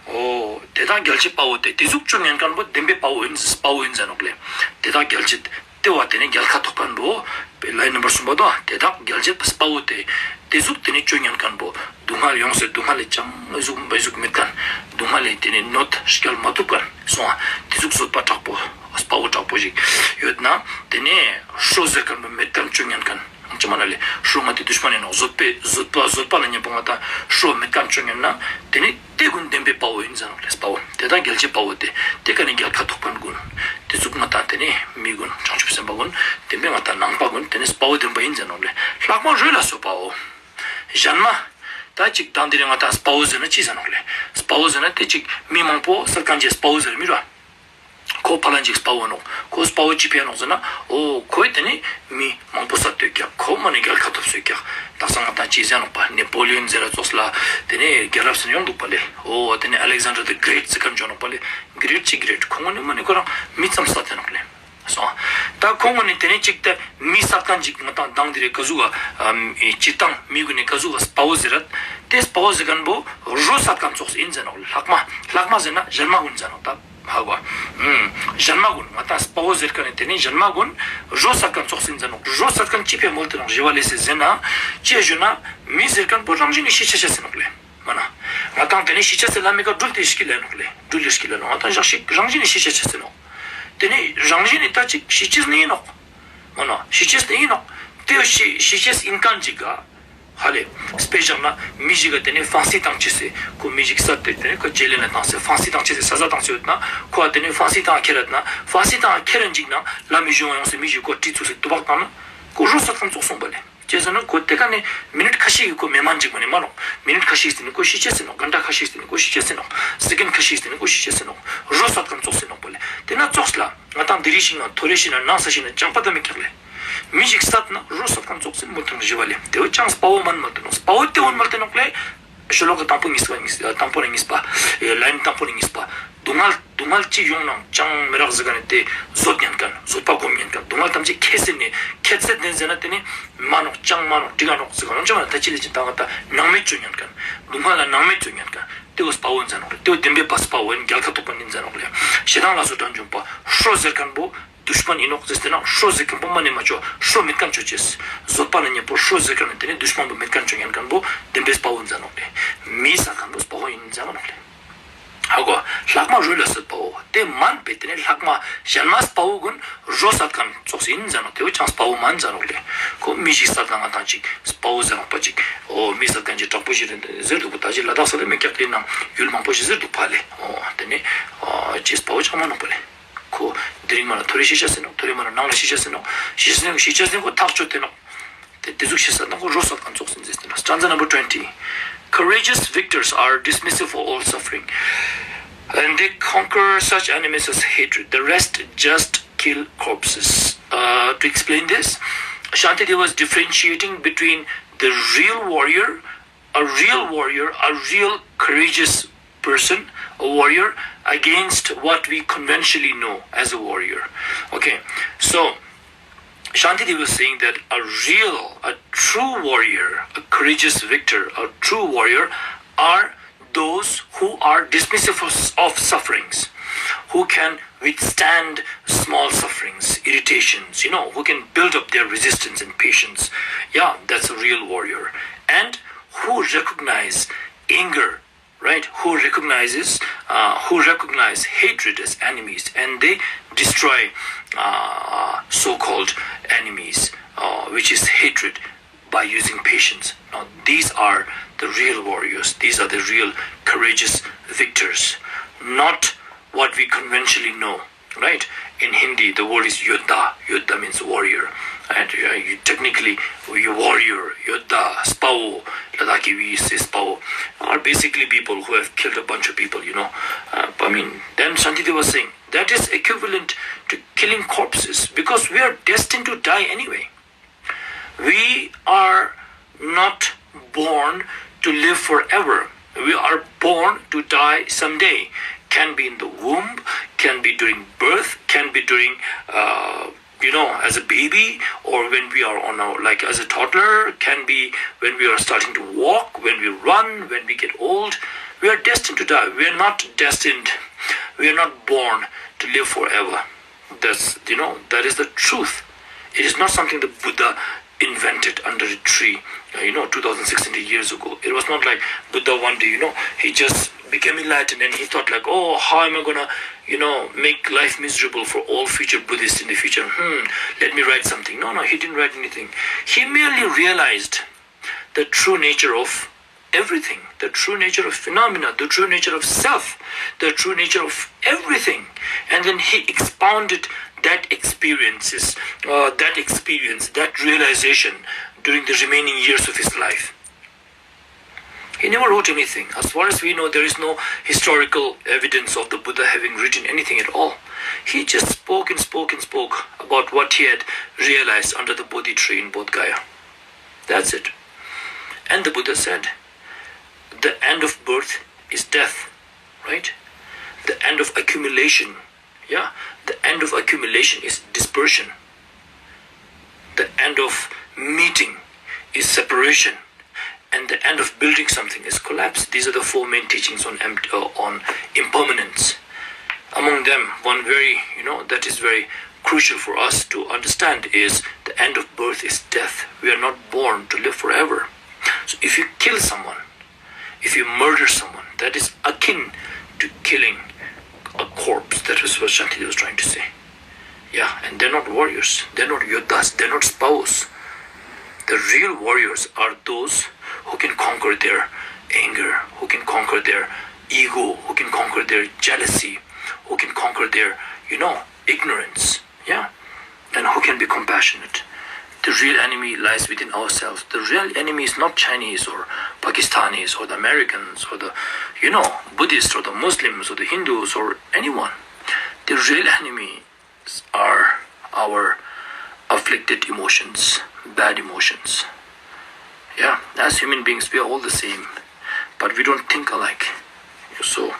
འོ་དེ་དག་རྒྱལ་བྱེད་དཔའ་བོ་སྟེ། དེ་ཟུག་ཅོ་ཉན་ཁན་པོ་བདེན་པའི་དཔའ་བོ་ཨིན་དཔའ་བོ་ཨིན་ཟེར་ནོག་ལེ། དེ་དག་རྒྱལ་བྱེད་དེ་བོ་དེ་ནས་རྒྱལ་ཁ་ཐོབ་ཁན་པོ། ལའིན་ནམ་བར་གསུམ་པ་དོ། དེ་དག་རྒྱལ་བྱེད་དཔའ་བོ་སྟེ། དེ་ཟུག་དེ་ནས་ཅོ་ཉན་ཁན་པོ། སྡུག་བསྔལ་ཡོངས་སེ་སྡུག་བསྔལ་ལས་ཅང་ཟུག་མེད་ཟུག་མེད་ཁན། སྡུག་བསྔལ་ལས་དེ་ནས་གནོད་སྐྱེལ་མ་ཐུབ་ཁན་སོང་ང་། དེ་ཟུག་བཟོད་པ་དྲག་པོ་དཔའ་བོ་དྲག་པོ་ཞིག་ཡོད་ན། དེ་ནས་ཧྲོ་ཟེར་ཁན་པོ་མེད་ཁན་ཅོ་ཉན་ཁན། ཅི་མ་ན་ལེ། ཧྲོ་ང་ཏི་དུཤ་མན་ཨིན་ནོག། བཟོད་པའི་བཟོད་པ་བཟོད་པ་ན་ཉམ་པོ་ང་ཏང་ཧྲོ་མེད་ཁན་ཅོ་ཉན་ན། དེ་ནས་དེ་གུན་བདེན་པའི་དཔའ་བོ་ཨིན་ཟེར་ནོག་ལེ། དཔའ་བོ་དེ་དག་རྒྱལ་བྱེད་དཔའ་བོ་སྟེ། དེ་ཀ་ནས་རྒྱལ་ཁ་ཐོབ་ཁན་གུན། དེ་ཟུག་ང་ཏང་དེ་ནས་མི་གུན་བྱང་ཆུབ་སེམས་དཔའ་གུན། བདེན་པའི་ང་ཏང་ནང་པ་གུན་དེ་ནས་དཔའ་བོ་བདེན་པ་ཨིན་ཟེར་ནོག་ལེ། ལྷག་མ་རོ་ལ་གསོད་པའོ། ཞན་མ། ད་ཅིག་དང་དེ་རིང་ང་ཏང་དཔའ་བོ་ཟེར་ན་ཅི་ཟེར་ནོག་ལེ། དཔའ་བོ་ཟེར་ན་དེ་ཅིག་མི་མང་པོ་སལ་ཁན་ཅིག་དཔའ་བོ་ཟེར་མི་རུ། ཁོ་ཕ་ལན་ཅིག་དཔའ་བོ་ནོག། ཁོ་དཔའ་བོ་ཅི་ཕི་ཡ་ནོག་ཟེར་ན། འོ་ཁོའི་དེ་ནི་མི་མང་པོ་སད་དེ་ཀྱག། ཁོ་མ་ནི་རྒྱལ་ཁ་ཐོབ་སེ་ཀྱག། དག་ས་ང་ཏང་ཅི་ཟེར་ནོག་པ། ནེ་པོ་ལི་ཡོན་ཟེར་ར་ཙོགས་ལ་དེ་ནི་རྒྱལ་རབས་སི་ཡོང་དུག་པ་ལེ། འོ་དེ་ནི་ཨ་ལེག་ཟན་ཌར་ཛ་གྲེཊ་ཟེར་ཁན་ཅོ་ནོག་པ་ལེ། གྲེཊ་ཅི་གྲེཊ། ཁོང་ངོ་ནི་མ་ནི་ཁོ་རང་མི་ཙམ་སད་དེ་ནོག་ལེ། སོང་། ད་ཁོང་ངོ་ནི་དེ་ནི་ཅིག་ཏེ་མི་སད་ཁན་ཅིག་ང་ཏང་དང་དེ་རིང་ག་ཟུག་ག་སྤྱིར་བཏང་མི་གུན་ནི་ག་ཟུག་ག་དཔའ་བོ་ཟེར་རད། དེ་དཔའ་བོ་ཟེར་ཁན་པོ་རོ་སད་ཁན་ཙོགས་ཨིན་ཟེར་ནོག་ལེ། ལྷག་མ་ལྷག་མ་ཟེར་ན་ཞན་མ་གུན་ཟེར་ནོག། ད་ཧ་གོ། ཨུམ། ཞན་མ་གུན་ང་ཏང་དཔའ་བོ་ཟེར་ཁན་ནི་དེ་ནི་ཞན་མ་གུན་རོ་སད་ཁན་ཙོགས་ཨིན་ཟེར་ནོག། རོ་སད་ཁན་ཅི་ཕི་མོལ་ཏེ་ནོག་ཞི་བ་ལྷས་སི་ཟེར་ན། ཅི་ཞུ་ན་མི་ཟེར་ཁན་པོ་རང་བཞིན་ནི་ཤི་ཆ་ཆ་ཟེར་ནོག་ལེ། མ་ན། ང་ཏང་དེ་ནི་ཤི་ཆ་ཟེར་ལ་མི་ཀ་སྦྲུལ་ཏེ་ཤི་ལེ་ནོག་ལེ། སྦྲུལ་ལེ་ཤི་ལེ་ནོག། ང་ཏང་ཞག་ཤིག་རང་བཞིན་ནི་ཤི་ཆ་ཆ་ཟེར་ནོག། དེ་ནི་རང་བཞིན་ནི་ད་ཅིག་ཤི་ཅེས་ནི་ཨིན་ནོག། མ་ན། ཤི་ཅེས་ནི་ཨིན་ནོག། དེ་ཤི་ཤི་ཅེས་ཨིན་ཁན་ཅིག་ག། ཧ་ལེ། དཔེ་བཞག་ན་མི་ཞིག་ག་དེ་ནི་ཕང་སི་བཏང་ཅེས་སེ། ཁོ་མི་ཞིག་སད་དེ་དེ་ནི་ཁོ་ཇེལ་ལ་བཏང་སེ་ཕང་སི་བཏང་ཅེས་སེ་ས་ཟ་བཏང་སེ་ཡོད་ན། ཁོ་ཨ་དེ་ནི་ཕང་སི་བཏང་ཁྱེར་རད་ན། ཕང་སི་བཏང་ཁྱེར་རན་ཅིག་ན་ལ་མི་ཞུ་ཡོང་སེ་མི་ཞིག་ཁོ་གྲི་ཚུགས་སེ་དུ་བག་བཏང་ན། ཁོ་རོ་སད་ཁན་ཙོགས་སོང་པ་ལེ། ཅི་ཟེར་ན་ཁོ་དེ་ཀ་ནི་མི་ནིཊ་ཁ་ཤས་ཀྱི་ཁོ་མེ་མན་ཅིག་མ་ནི་མ་ནོག། མི་ནིཊ་ཁ་ཤས་ཟེར་ནི་ཁོ་ཤི་ཅེས་ཟེར་ནོག། གན་ཊ་ཁ་ཤས་ཟེར་ནི་ཁོ་ཤི་ཅེས་ཟེར་ནོག། སེ་ཀེན་ཌ་ཁ་ཤས་ཟེར་ནི་ཁོ་ཤི་ཅེས་ཟེར་ནོག། རོ་སད་ཁན་ཙོགས་ཟེར་ནོག་པ་ལེ། དེ་ན་ཙོགས་ལ་ང་ཏང་དེ་རིང་ཤིག་ན་ཐོ་རེ་ཤིག་ན་ནངས་ཤིག་ན་ཅང་པ་ད་མི་ཀྱག་ལེ། མི་ཞིག་སད་ན་རོ་སད་ཁན་ཙོགས་ཟེར་མོལ་ཏེ་ནོག་ཞི་བ་ལྷས། དེ་བོ་ཅང་དཔའ་བོ་མན་མོལ་ཏེ་ནོག། དཔའ་བོ་དེ་བོ་མོལ་ཏེ་ནོག་ལེ། ཤོ་ལོ་ཀ་དང་པོ་གཉིས་པ་གཉིས་དང་པོ་ནི་གཉིས་པ། ཨེ་ལའིན་དང་པོ་ནི་གཉིས་པ། སྡུག་བསྔལ་སྡུག་བསྔལ་ཅི་ཡོང་ནའང་ཅང་མི་རག་ཟེར་ཁན་ནི་དེ་བཟོད་ཉན་ཁན། བཟོད་པ་སྒོམ་ཉན་ཁན། སྡུག་བསྔལ་ཐམས་ཅད་ཁྱད་སེ་ནི་ཁྱད་སེ་དེན་ཟེར་ན་དེ་ནི་མ་ནོག་ཅང་མ་ནོག་འགྲིག་ག་ནོག་ཟེར་ཁན། ཅི་མ་ན་ད་ཅི་ལེ་ཅི་ད་ང་ད་སྣང་མེད་ཅོ་ཉན་ཁན། སྡུག་བསྔལ་ལ་སྣང་མེད་ཅོ་ཉན་ཁན། དེ་བོ་དཔའ་བོ་ཨིན་ཟེར་ནོག་ལེ། དེ་བོ་བདེན་པའི་དཔའ་བོ་ཨིན། རྒྱལ་ཁ་ཐོབ་པ་ཨིན་ཟེར་ནོག་ལེ། ཞེ་སྡང་ལ་སོགས་དགྲ་འཇོམས་པ། ཧྲོ་ཟེར་ཁན་པོ་དུཤ་མན་ཨིན་ནོག་ཟེར་ཏེ་ན་ཧྲོ་ཟེར་ཁན་པོ་མ་ནི་མ་ཅོ། ཧྲོ་མེད་ཁན་ཅོ་ཅེས། བཟོད་པ་ན་ཉམ་པོ་ཧྲོ་ཟེར་ཁན་ནི་དེ་ནི་དུཤ་མན་པོ་མེད་ཁན་ཅོ་ཉན་ཁན་པོ་བདེན་པའི་དཔའ་བོ་ཨིན་ཟེར་ནོག་ལེ། མི་སད་ཁན་པོ་དཔའ་བོ་ཨིན་ཟེར་ནོག་ལེ། ཧ་གོ། ལྷག་མ་རོ་ལ་གསོད་པའོ། དེ་མན་པའི་དེ་ནི་ལྷག་མ་ཞན་མ་དཔའ་བོ་གུན་རོ་སད་ཁན་ཙོགས་ཨིན་ཟེར་ནོག། དེ་བོ་ཅང་དཔའ་བོ་མན་ཟེར་ནོག་ལེ། ཁོ་མི་ཞིག་སད་ན་ང་ཏང་ཅིག་དཔའ་བོ་ཟེར་ནོག་པ་ཅིག། འོ་མི་སད་ཁན་ཅིག་དྲག་པོ་ཞིག་རེད་ཟེར་དུག་པ། ད་ཅི་ལ་དྭགས་ས་ལ་མེད་ཀྱག། དེ་ནང་ཡུལ་མང་པོ་ཞིག་ཟེར་དུག་པ་ལེ། འོ་དེ་ནི་ཅི་དཔའ་བོ་ཅང་མན་ནོག་པ་ལེ། ཁོ་དེ་རིང་མ་ན་ཐོ་རེ་ཤི་ཆ་ཟེར་ནོག། ཐོ་རེ་མ་ན་ནངས་ལ་ཤི་ཆ་ཟེར་ནོག། ཤི་ཆ་ཟེར་ནོག། ཤི་ཆ་ཟེར་ཁོ་ཐག་ཆོད་དེ་ནོག། དེ་དེ་ཟུག་ཤི་ས་ན་ཁོ་རོ་སད་ཁན་ཙོགས་ཨིན་ཟེར་ཏེ་ན། Stanza number twenty. Courageous victors are dismissive of all suffering, and they conquer such enemies as hatred. The rest just kill corpses. Uh, to explain this, Shantideva was differentiating between the real warrior, a real warrior, a real courageous person, a warrior, against what we conventionally know as a warrior. Okay, so Shantideva was saying that a real, a true warrior, a courageous victor, a true warrior are those who are dismissive of, of sufferings, who can withstand small sufferings, irritations, you know, who can build up their resistance and patience. Yeah, that's a real warrior. And who recognize anger, right? Who recognizes, uh, who recognize hatred as enemies, and they destroy, uh, so-called enemies, uh, which is hatred, by using patience. Now, these are the real warriors. These are the real courageous victors. Not what we conventionally know, right? In Hindi, the word is yodha. Yodha means warrior. And uh, you technically, you warrior, yodha, spawo, Ladakhi we say spawo, are basically people who have killed a bunch of people, you know. Uh, I mean, then Shantideva was saying, that is equivalent to killing corpses because we are destined to die anyway. We are not born to live forever. We are born to die someday. Can be in the womb, can be during birth, can be during, uh, you know, as a baby, or when we are on our, like, as a toddler, can be when we are starting to walk, when we run, when we get old. We are destined to die. We are not destined, we are not born to live forever. That's, you know, that is the truth. It is not something the Buddha invented under a tree, uh, you know, two thousand six hundred years ago. It was not like Buddha one day, you know, he just became enlightened and he thought like, oh, how am I gonna, you know, make life miserable for all future Buddhists in the future? Hmm, let me write something. No, no, he didn't write anything. He merely realized the true nature of everything, the true nature of phenomena, the true nature of self, the true nature of everything. And then he expounded that experiences, uh, that experience, that realization during the remaining years of his life. He never wrote anything. As far as we know, there is no historical evidence of the Buddha having written anything at all. He just spoke and spoke and spoke about what he had realized under the Bodhi tree in Bodh Gaya. That's it. And the Buddha said, the end of birth is death, right? The end of accumulation, yeah? The end of accumulation is dispersion. The end of meeting is separation. And the end of building something is collapse. These are the four main teachings on, em- uh, on impermanence. Among them, one very, you know, that is very crucial for us to understand is the end of birth is death. We are not born to live forever. So if you kill someone, if you murder someone, that is akin to killing a corpse. That is what Shantideva was trying to say. Yeah, and they're not warriors, they're not yodhas, they're not spawo. The real warriors are those who can conquer their anger, who can conquer their ego, who can conquer their jealousy, who can conquer their, you know, ignorance. Yeah? And who can be compassionate. The real enemy lies within ourselves. The real enemy is not Chinese or Pakistanis or the Americans or the, you know, Buddhists or the Muslims or the Hindus or anyone. The real enemies are our afflicted emotions, bad emotions. Yeah, as human beings, we are all the same, but we don't think alike. So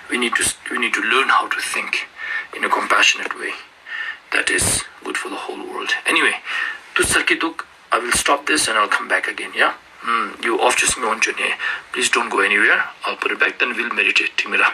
we need to we need to learn how to think in a compassionate way that is good for the whole world. Anyway, tu saki duk, I will stop this and I'll come back again, yeah? Hmm, you off just me on journey. Please don't go anywhere. I'll put it back, then we'll meditate. Timira.